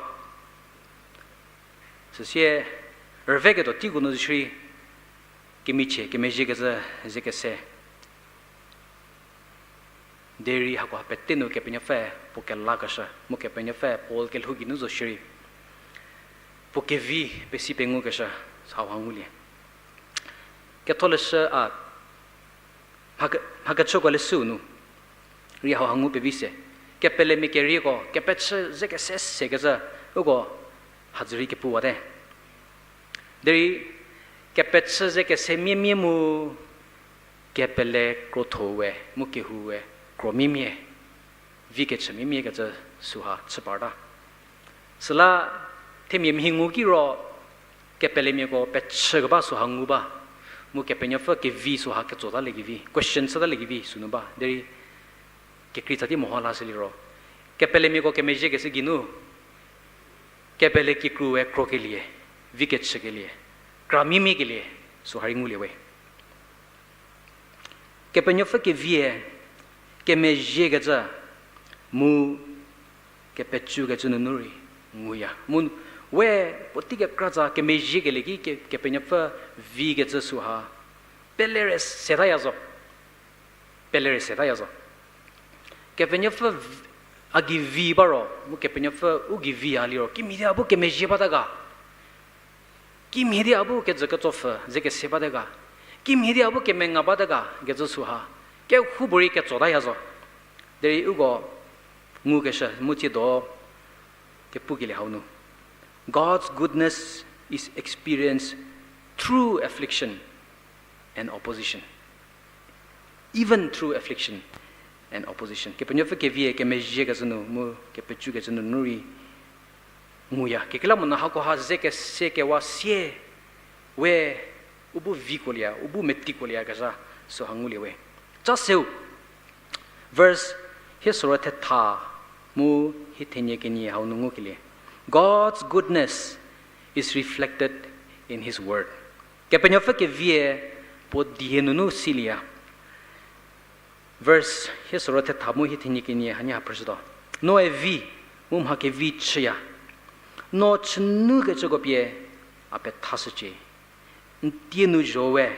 Süsie rüveketuo teiko nu zo shierei kemichie, kemezhiekecü ze kese. Derei hakoha pete nu Kepenuopfü puo kelakeshü, mu Kepenuopfü Paul kelhou geinu zo shierei puo kevi pesi pengukeshü hauha ngulie. Ketholeshü a, mha ke-, mhakechüko leshüu nu rei hauha ngu pevi se. Kepelemia kerieko kepechü ze kese sekecü uko hadzü rei kepuwate. Derei kepechü ze kese miemie mu kepele krotho we mu kehou we kro miemie, vi kechü miemie kecü süha chü parta. Süla themia mhi ngu kiro kepelemiako pechü keba süha ngu ba, mu Kepenuopfü kevi süha ketsotaliekevi, question chütaliekevi sünu ba. Derei kekrei tsa di meho lashüliro, kepelemiako kemezhiekeshü geinu kepele kikru we krokelie, vi kechükelie, kra miemiekelie süha rei ngulie we. Kepenuopfü kevie kemezhiekecü mu kepecükecü nunu rei nguya. Mu we puotei kekratsa kemezhiekelie ki ke-, Kepenuopfü vikecü süha pelere setaya zo. Pelere setaya zo. Kepenuopfü v-, a gei vi ba ro, mu Kepenuopfü u gei vi a liro, kimhie di a bu kemezhie bate ga. Kimhie di a bu kejü ketsopfü ze kese bate ga. Kimhie di a bu kemenga bate ga, kecü süha kehoupuorei ketsotaya zo. Derei uko ngukeshü mu tsiedo kepukelie hau nu, God's goodness is experienced through affliction and opposition. Even through affliction and opposition. Kepenuopfü kevie kemezhiekecü nu mu kepecükecü nunu rei nguya. Kekreilamonyü hakoha ze kese kewa sie we u bu vikolie, u bu metikoliekezha süha ngulie we. Ca seu, verse hie sorou thetha mu hie thenie kenie hau nu ngukelie, God's goodness is reflected in his word. Kepenuopfü kevie puo die nunu silieya. Verse hie sorou thetha mu hie thenie kenie hanie ha phrüshütuo. Noe vi, mu mha kevi chüya. No chünukecüko pie a pethashücie. N tie nu zho we,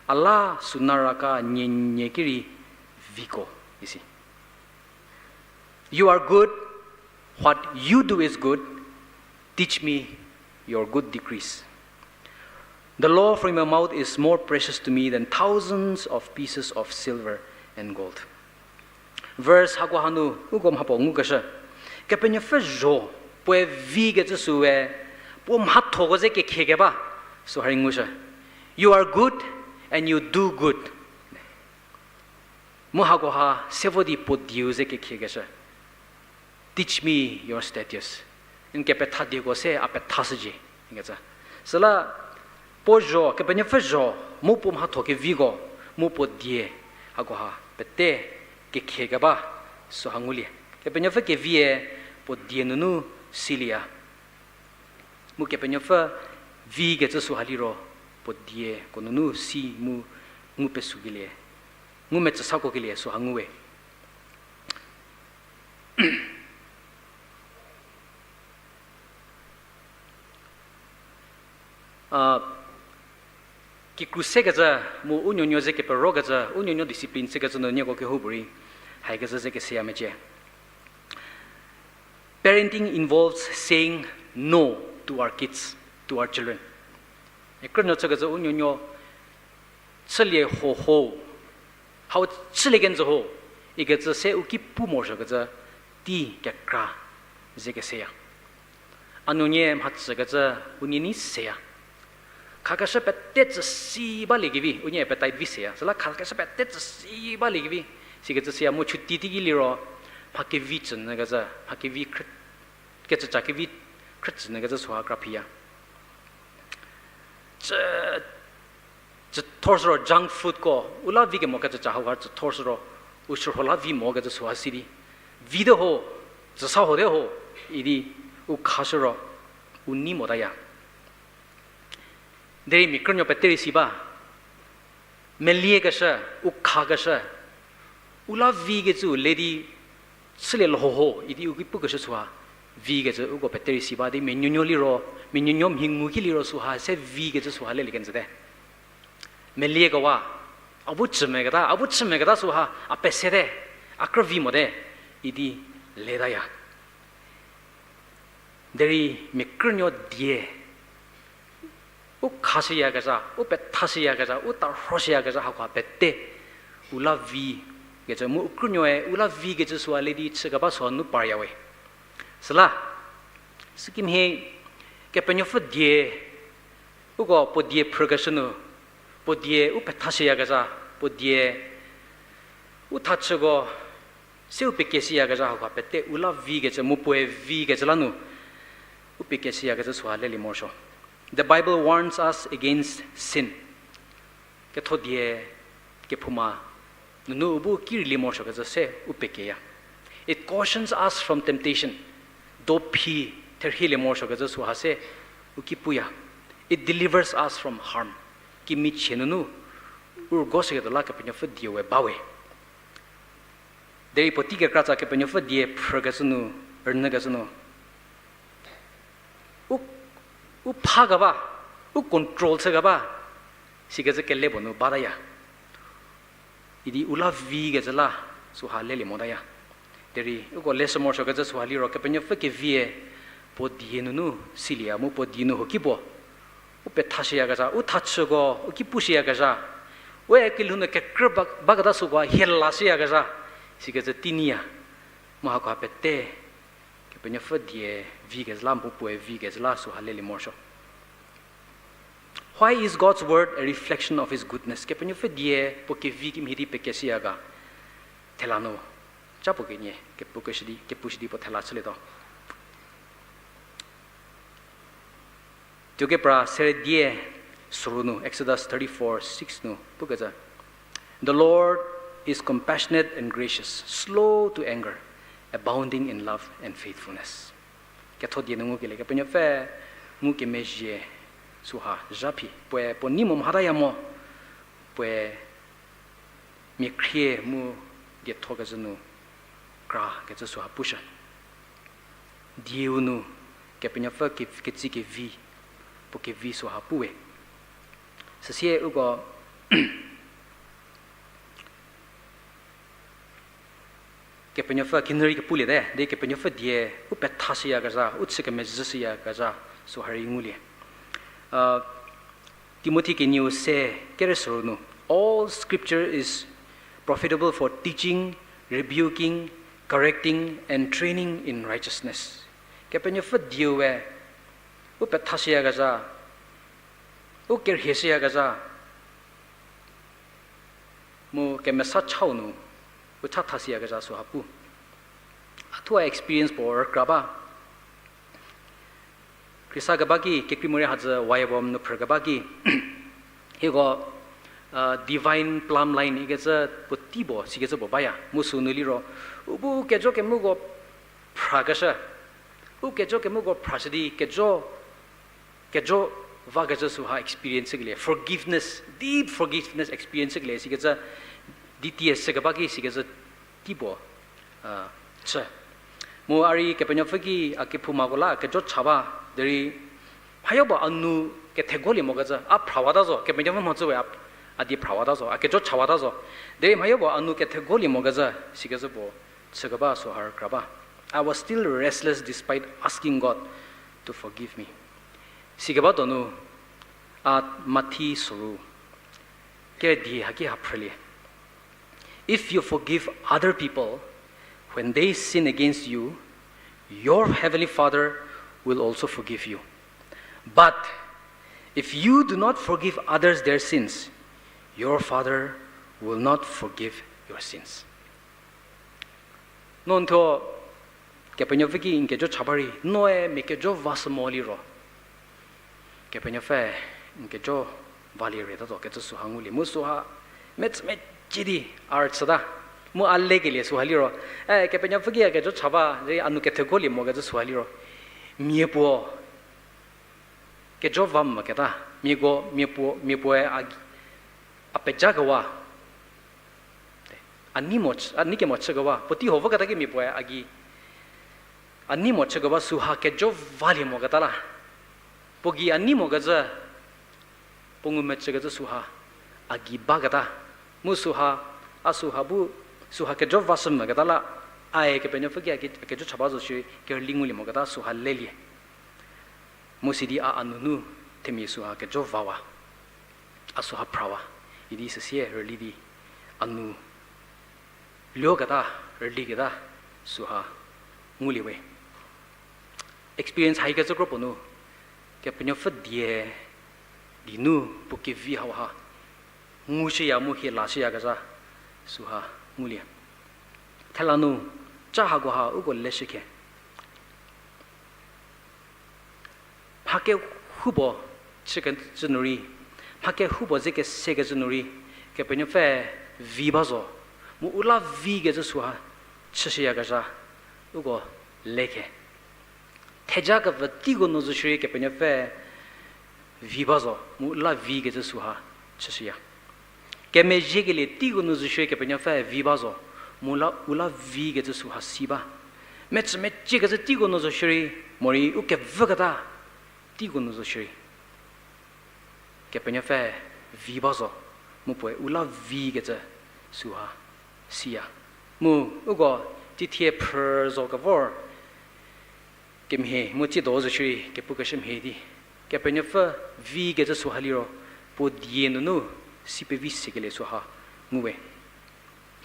a la sünara ka nienie ki rei viko, isi. You are good, what you do is good, teach me your good decrees. The law from your mouth is more precious to me than thousands of pieces of silver and gold. Verse hako hanu uko mhapuo ngukeshü. Kepenuopfü zho, puoe vikecü süe, puo mhathoko ze kekhie keba, süha rei ngushü. You are good and you do good. Mu hakoha se vo di puo dieu ze kekhiekeshü. Teach me your statutes. N kepethadieko se a pethashücie, ikecü. Süla puo zho, Kepenuopfü zho, mu puo mhatho keviko, mu puo die, hakoha pete kekhie keba, süha ngulie. Kepenuopfü kevie puo die nunu silieya. Mu Kepenuopfü vikecü süha liro, puo dieko nunu si mu ngu pesuokelie, ngumetsüsakokelie süha nguwe. A, kikru sekecü, mu u nuonuo ze keperokecü, u nuonuo discipline sekecü nu nieko kehoupuorei haikecü ze keseya mecie. Parenting involves saying no to our kids, to our children. Mia krünuo chükecü u nuonuo chülie ho ho, hau chülie kenjü ho, ikecü se u ki pu morosuokecü tei kekra ze keseya. A nuonuo mhachükecü unie nei seya. Khakeshü pete tsüsi baliekevi, unie appetite vi seya. Süla khakeshü pete tsüsi baliekevi, sikecü seya mu chüti teiki liro, mha kevi tsünyükecü, mha kevi kecüca kevi khrütsünyükecü süha kra phiya. Tsü, tsüthor süro junk foodko, u la vi kemo kecüca hauha tsüthor süro, u shürho la vi mokecü süha si di. Vite ho, tsüsa hote ho, idi u khashü ro, u nei motaya. Derei mia krünuo pete rei si ba, meliekeshü, u khakeshü, u la vikecü le di, chülie lho ho, idi u ki pukeshü süha, vikecü uko pete rei si ba di, mia nuonuo liro, mia nuonuo mhi ngu ki liro süha, se vikecü süha lelie kenjüte. Meliekewa, a bu chü meketa, a bu chü meketa süha, a pesete, a krü vi mote, idi letaya. Derei mia krünuo die, u khashüyakezha, u pethashüyakezha, u tarhoshüyakezha hakoha pete, u la vikecü mu u krünuoe u la vikecü süha le di chükeba süha nu paryawe. Süla, sükimhie, Kepenuopfü die, uko puo die phrükeshü nu, puo die u pethashüyakezha, puo die u thachüko, se u pekieshüyakezha hakoha pete u la vikecü mu puoe vikecü la nu, u pekieshüyakezha süha lelie morosuo. The Bible warns us against sin. Ketho die kephouma nunu u bu ki rülie morosuokecü se u pekieya. It cautions us from temptation. Dophi therhielie morosuokecü süha se u ki puya. It delivers us from harm. Kimichie nunu u rügoshüketuo la Kepenuopfü die we bawe. Derei puotei kekratsa Kepenuopfü die phrükecü nu, rünyükecü nu, u, u phakeba, u control chükeba, sikecü kele puo nu bataya. Idi u la vikecü la, süha lelie motaya. Derei uko leshü morosuokecü süha liro Kepenuopfü kevie puo die nunu silieya mu puo die nu huoki puo u pethashüyakezha, u thachüko u ki pushüyakezha, we kelhou nu kekrü ba, baketa süko hie lashüyakezha, sikecü tei nyiya. Mu hakoha pete, Kepenuopfü die vikecü la, mu puoe vikecü la süha lelie morosuo. Why is God's word a reflection of his goodness? Kepenuopfü die puo kevi kimhie di pekieshüya ga? Thela nu, ca puo kenie, kepu keshü di, kepushü di puo thela chülietuo. Tuokepra seredie süru nu, Exodus thirty-four six nu pukecü, The Lord is compassionate and gracious, slow to anger, abounding in love and faithfulness. Ketho die nu ngukelie Kepenuopfü ngukemezhie süha zha phi, puoe puo nei mo mhataya mo, puoe mia khrie mu dietho kecü nu kra kecü süha pushü. Dieu nu Kepenuopfü ke, ketsi kevi, puo kevi süha puwe. Süsie uko Kepenuopfü kinurei kepuliete, di Kepenuopfü die u pethashüyakezha, u chü kemezhüshüyakezha süha rei ngulie. Timothi kenieu se kere süru nu, All scripture is profitable for teaching, rebuking, correcting, and training in righteousness. Kepenuopfü dieu we u pethashüyakezha, u kerhieshüyakezha, mu kemesa chau nu u cha thashüyakezha süha pu. A thuo experience puo rükra ba. Khrista keba ki, kekreimorei hadzü Y WAM nu phrükeba ki, hieko divine plumb line ikecü puotei puo sikecü puo baya. Mu sünu liro, u bu kejo kemuko phrakeshü. U kejo kemuko phrashü di kejo, kejo vakecü süha experience kelie, forgiveness, deep forgiveness experience kelie sikecü di tie sükeba ki sikecü teipuo chü. Mu a rei Kepenuopfü ki a kephoumako la kejo cha ba, derei mhayo puo a nu kethekolie mokecü, a phrawata zo, Kepenuopfü mhodzü we a, a die phrawata zo, a kejo chawata zo. Derei mhayo puo a nu kethekolie mokecü, sikecü puo chükeba süha rükra ba. I was still restless despite asking God to forgive me. Sikeba donu, a Mathi soru kere di haki ha phrülie. If you forgive other people when they sin against you, your heavenly Father will also forgive you. But if you do not forgive others their sins, your Father will not forgive your sins. No n thuo Kepenuopfü ki n kejo cha ba rei, noe mia kejo vashü mo liro, Kepenuopfü n kejo valie rei tato kecü süha ngulie. Mu süha metsümecie di a rüchüta. Mu a lekelie süha liro, e, Kepenuopfü ki a kejo cha ba, derei a nu kethekolie mokecü süha liro, mia puo kejo va moketa, miako, mia puo, mia puoe a, a pejakewa, a nei mo, a nei kemo chükewa, puotei ho voketa ki mia puoe a gei, a nei mo chükewa süha kejo valie moketa la, puo gei a nei mokecü, puo ngumecükecü süha a gei baketa. Mu süha, a süha bu, süha kejo vashü moketa la, ae Kepenuopfü ki a ke-, a kejo cha ba zo shierei kerüli ngulie moketa süha lelie. Mu sidi a a nunu themia süha kejo vawa, a süha phrawa, idi süsie rüli di a nu luoketa, rüliketa süha ngulie we. Experience haikecü kro puo nu, Kepenuopfü die, di nu puo kevi hauha ngushüya mu hie lashüyakezha süha ngulie. Thela nu, ca hakoha uko leshükhe. Mha kehoupuo chükecü nu rei, mha kehoupuo ze kesekecü nu rei, Kepenuopfü vi ba zo, mu u la vikecü süha chüshüyakezha, uko lekhe. Theja kepfü teiko nu zo shierei Kepenuopfü vi ba zo, mu u la vikecü süha chüshüya. Kemezhiekelie teiko nu zo shierei Kepenuopfü vi ba zo, mu la, u la vikecü süha si ba. Metsümeciekecü teiko nu zo shierei, morei u kevüketa teiko nu zo shierei, Kepenuopfü vi ba zo, mu puoe u la vikecü süha siya. Mu uko tithie phrü zo kevor kemhie mu tsiedo zo shierei kepukeshü mhie di, Kepenuopfü vikecü süha liro, puo die nunu si pevi sekelie süha nguwe.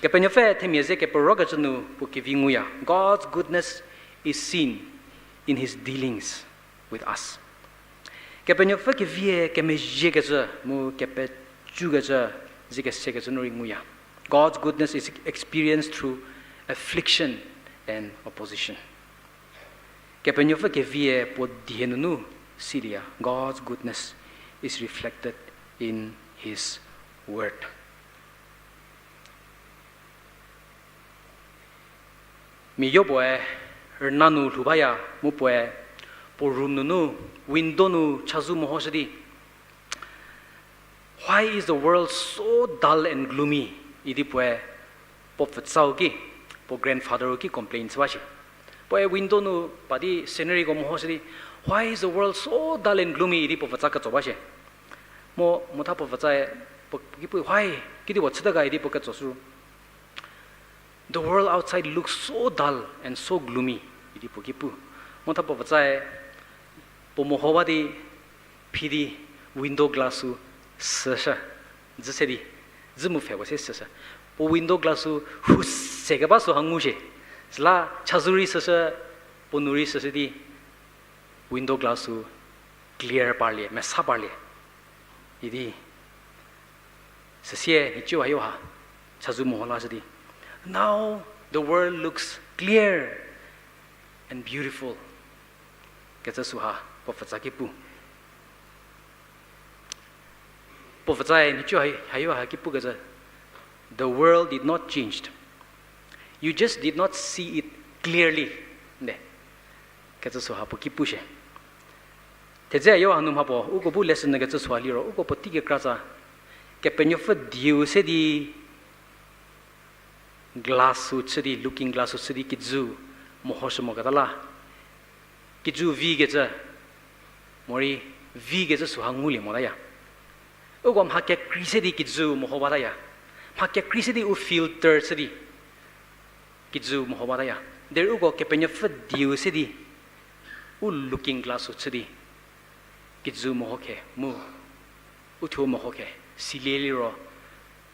Kepenuopfü themia ze keperokecü nu puo kevi nguya. God's goodness is seen in his dealings with us. Kepenuopfü kevie kemezhiekecü mu kepecükecü, ze kesekecü nu rei nguya. God's goodness is experienced through affliction and opposition. Kepenuopfü kevie puo die nunu silieya. God's goodness is reflected in his word. Mia yopuoe rüna nu lhou baya mu puoe puo room nunu window nu chazou mehoshü di, Why is the world so dull and gloomy? Idi puoe puo pfütsau ki, puo grandfather ki complain chü ba shie. Puoe window nu pa di sceneryko mehoshü di, Why is the world so dull and gloomy? Idi puo pfütsa ketso ba shie. Mo, motha puo pfütsae, puo ki pu, Why? Kidi puo chüta ga? Idi puo ketso shü. The world outside looks so dull and so gloomy, idi puo ki pu. Motha puo pfütsae, puo meho ba di, phi di window glass-u süshü, dzü se di, dzü mu pfhe puo se süshü. Puo window glass-u hu se keba süha ngu shie. Süla chazou rei süshü, puo nu rei süshü di, window glass-u clear parlie, mesa parlie. Idi, süsie nhicuo hayo ha, chazou meho lashü di, Now the world looks clear and beautiful, kecü süha puo pfütsa ki pu. Puo pfütsae nhicuo ha-, hayo ha ki pukecü, The world did not changed. You just did not see it clearly. Nde, kecü süha puo ki pushie. Thedze yo hanu mha puo, uko bu lesson nu kecü süha liro, uko puotei kekratsa, Kepenuopfü dieu se di glass-u chü di, looking glass-u chü di kijü mehoshü moketa la. Kijü vikecü, morei vikecü süha ngulie motaya. Uko mha kekrei se di kijü meho bataya. Mha kekrei se di u filter chü di kijü meho bataya. Derei uko Kepenuopfü dieu se di, u looking glass-u chü di kijü meho khe mu, uthuo meho khe, silie liro,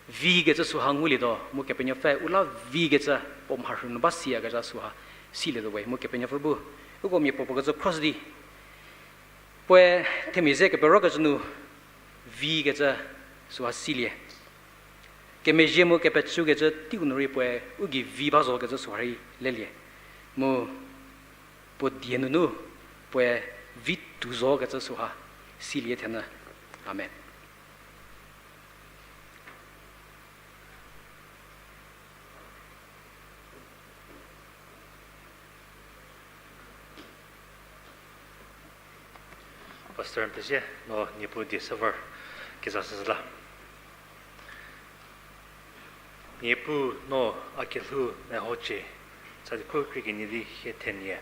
vikecü süha ngulietuo, mu Kepenuopfü u la vikecü, puo mharhü nu ba siyakezha süha silietuo we, mu Kepenuopfü bu uko mia puo puo kecü cross di, puoe themia ze keperokecü nu vikecü süha silie. Kemezhie mu kepechükecü teiu nu rei puoe u gei vi ba zokecü süha rei lelie. Mu puo die nunu puoe vi tuo zokecü süha silie thenyü. Amen. Pastor pezie, no Niepuu die se vor kezashüla. Niepuu, no a kelhou mehocie, tsali khu krie kenie di hie thenie.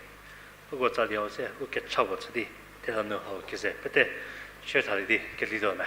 Uko tsali hau se u kecha puo chü di, thela nu hau keze pete share thalie di kelituo me.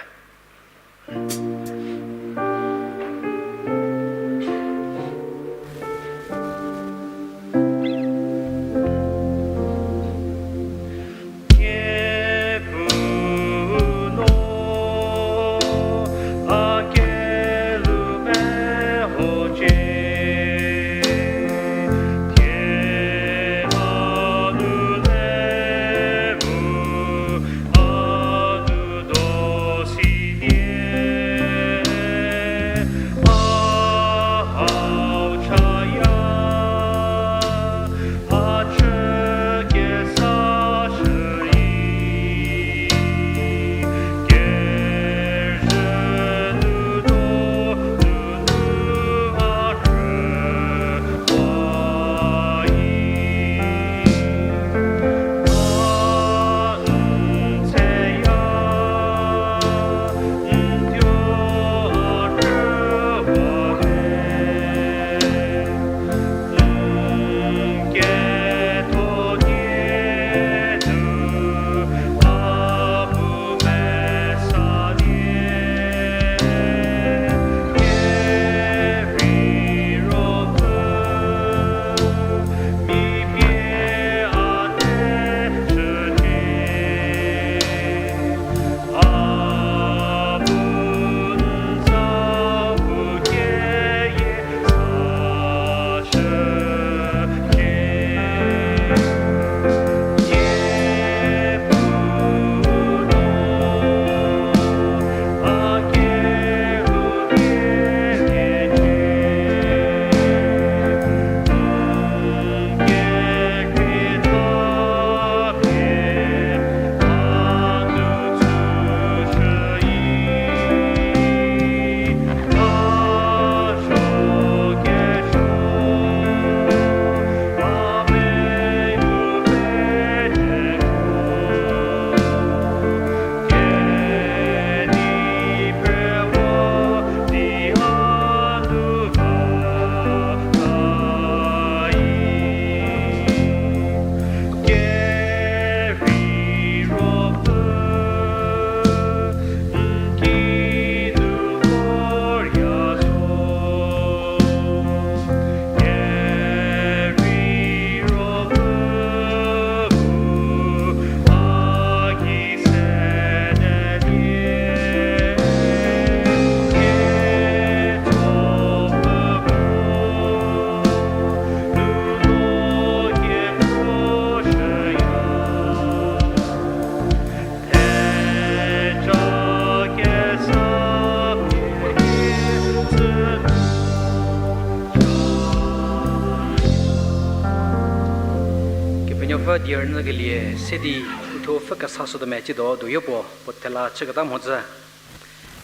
Kepenuopfü die rünyükelie se di uthuo pfhü kesa shütuo me, tsiedo doyo puo puo thela chüketa mhodzü.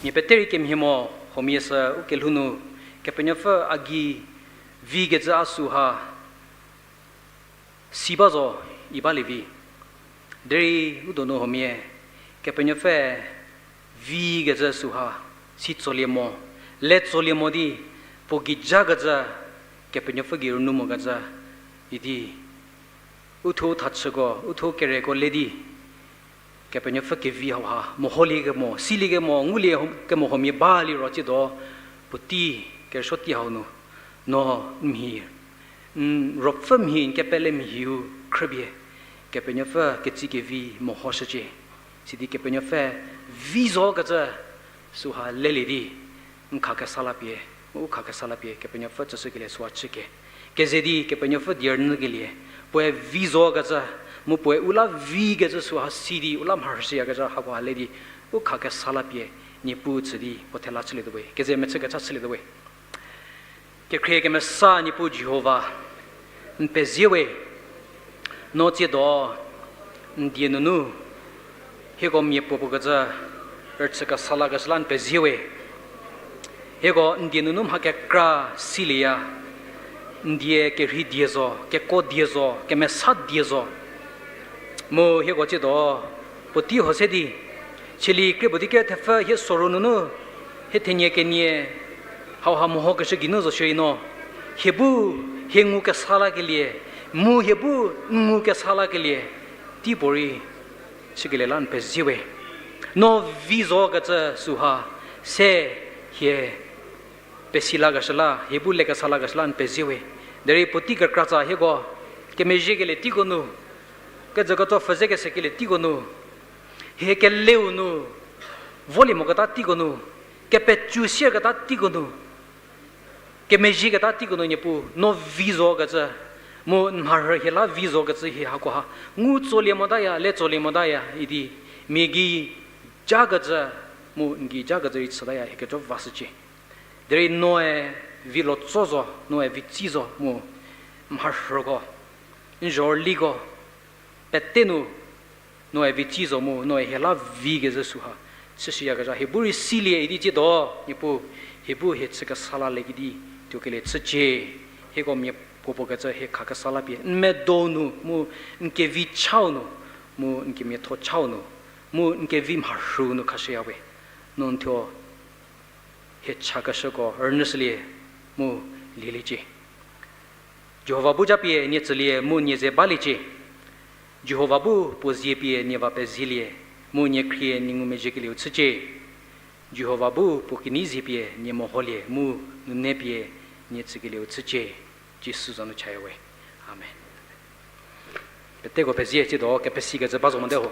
Mia pete rei kemhie mo, huomia sü u kelhou nu Kepenuopfü a gei vikecü a süha si ba zo, i balie vi. Derei u donu huomia, Kepenuopfü vikecü süha, si tsolie mo, le tsolie mo di, puo gei jakecü, Kepenuopfü gei rünou mokecü, idi, uthuo thachüko, uthuo kereko le di, Kepenuopfü kevi hauha, meholie kemo, silie kemo, ngulie ho-, kemo huomia ba liro tsiedo, puotei, kerüsuo tei hau nu, no n mhi, n ruopfü mhi, n kepele mhiu, khrüpie, Kepenuopfü ketsie kevi mehoshücie. Sidi Kepenuopfü vi zokecü, süha lelie di, n khakesa la pie, u khakesa la pie, Kepenuopfü tsüshükelie süha chüke. Keze di Kepenuopfü die rünyükelie, puoe vi zokecü, mu puoe u la vikecü süha si di, u la mharhüshüyakecü hakoha le di, u khakesa la pie, Niepuu tsü di, puo thela chülietuo we, keze mechü kecha chülietuo we. Kekhrie kemesa Niepuu Jihova, n pezie we, no tsiedo, n die nunu, hieko mia puopuo kecü, rüchü kesa lakeshü la n pezie we. Hieko n die nunu mha kekra silieya, n die kerhei die zo, kekuo die zo, kemesa die zo. Mu hieko tsiedo, puotei huo se di, chülie krie puo di ker thepfü hie soru nunu, hie thenie kenie, hauha mehokeshü geinu zo shierei no, hie bu, hie ngukesa lakelie, mu hie bu n ngukesa lakelie, teipuorei, chükelie la n pezie we. No vi zokecü süha, se hie pesi lakeshü la, hie bu lekesa lakeshü la n pezie we. Derei puotei kekratsa hieko, kemezhiekelie teiko nu, kejüketuo pfhüzekesekelie teiko nu, hie keleu nu, volie moketa teiko nu, kepecü sieketa teiko nu, kemezhieketa teiko nu Niepuu, no vi zokecü, mu n mharhü hie la vi zokecü hie hakoha, ngu tsolie motaya, le tsolie motaya, idi, mia gei jakecü, mu n gei jakecü rei chütaya, hie kejo vashücie. Derei noe vi lotso zo, noe vi tsi zo mu mharhüko, n zhorüliko, pete nu, noe vi tsi zo mu, noe hie la vi kezhü süha, chüshüyakezha, hie bu rei silie idi tsiedo, Niepuu, hie bu hie chü kesa la le kedi, tuokelie chücie, hieko mia puopuo kecü hie khakesa la pie, n medo nu, mu n kevi chau nu, mu n kemiatho chau nu, mu n kevi mharhü nu khashüya we, no n thuo hie chakeshüko rünyüshülie mu lieliecie. Jihova bu japie nie tsülie mu nie ze baliecie. Jihova bu puo zie pie nie va pezielie, mu nie khrie nie ngumezhiekelieu chücie. Jihova bu puo kinyi zie pie nie meholie mu nune pie nie tsükelieu chücie. Jisu za nu chaya we. Amen. Peteko pezie, tsiedo kepesikecü ba zo mote ho.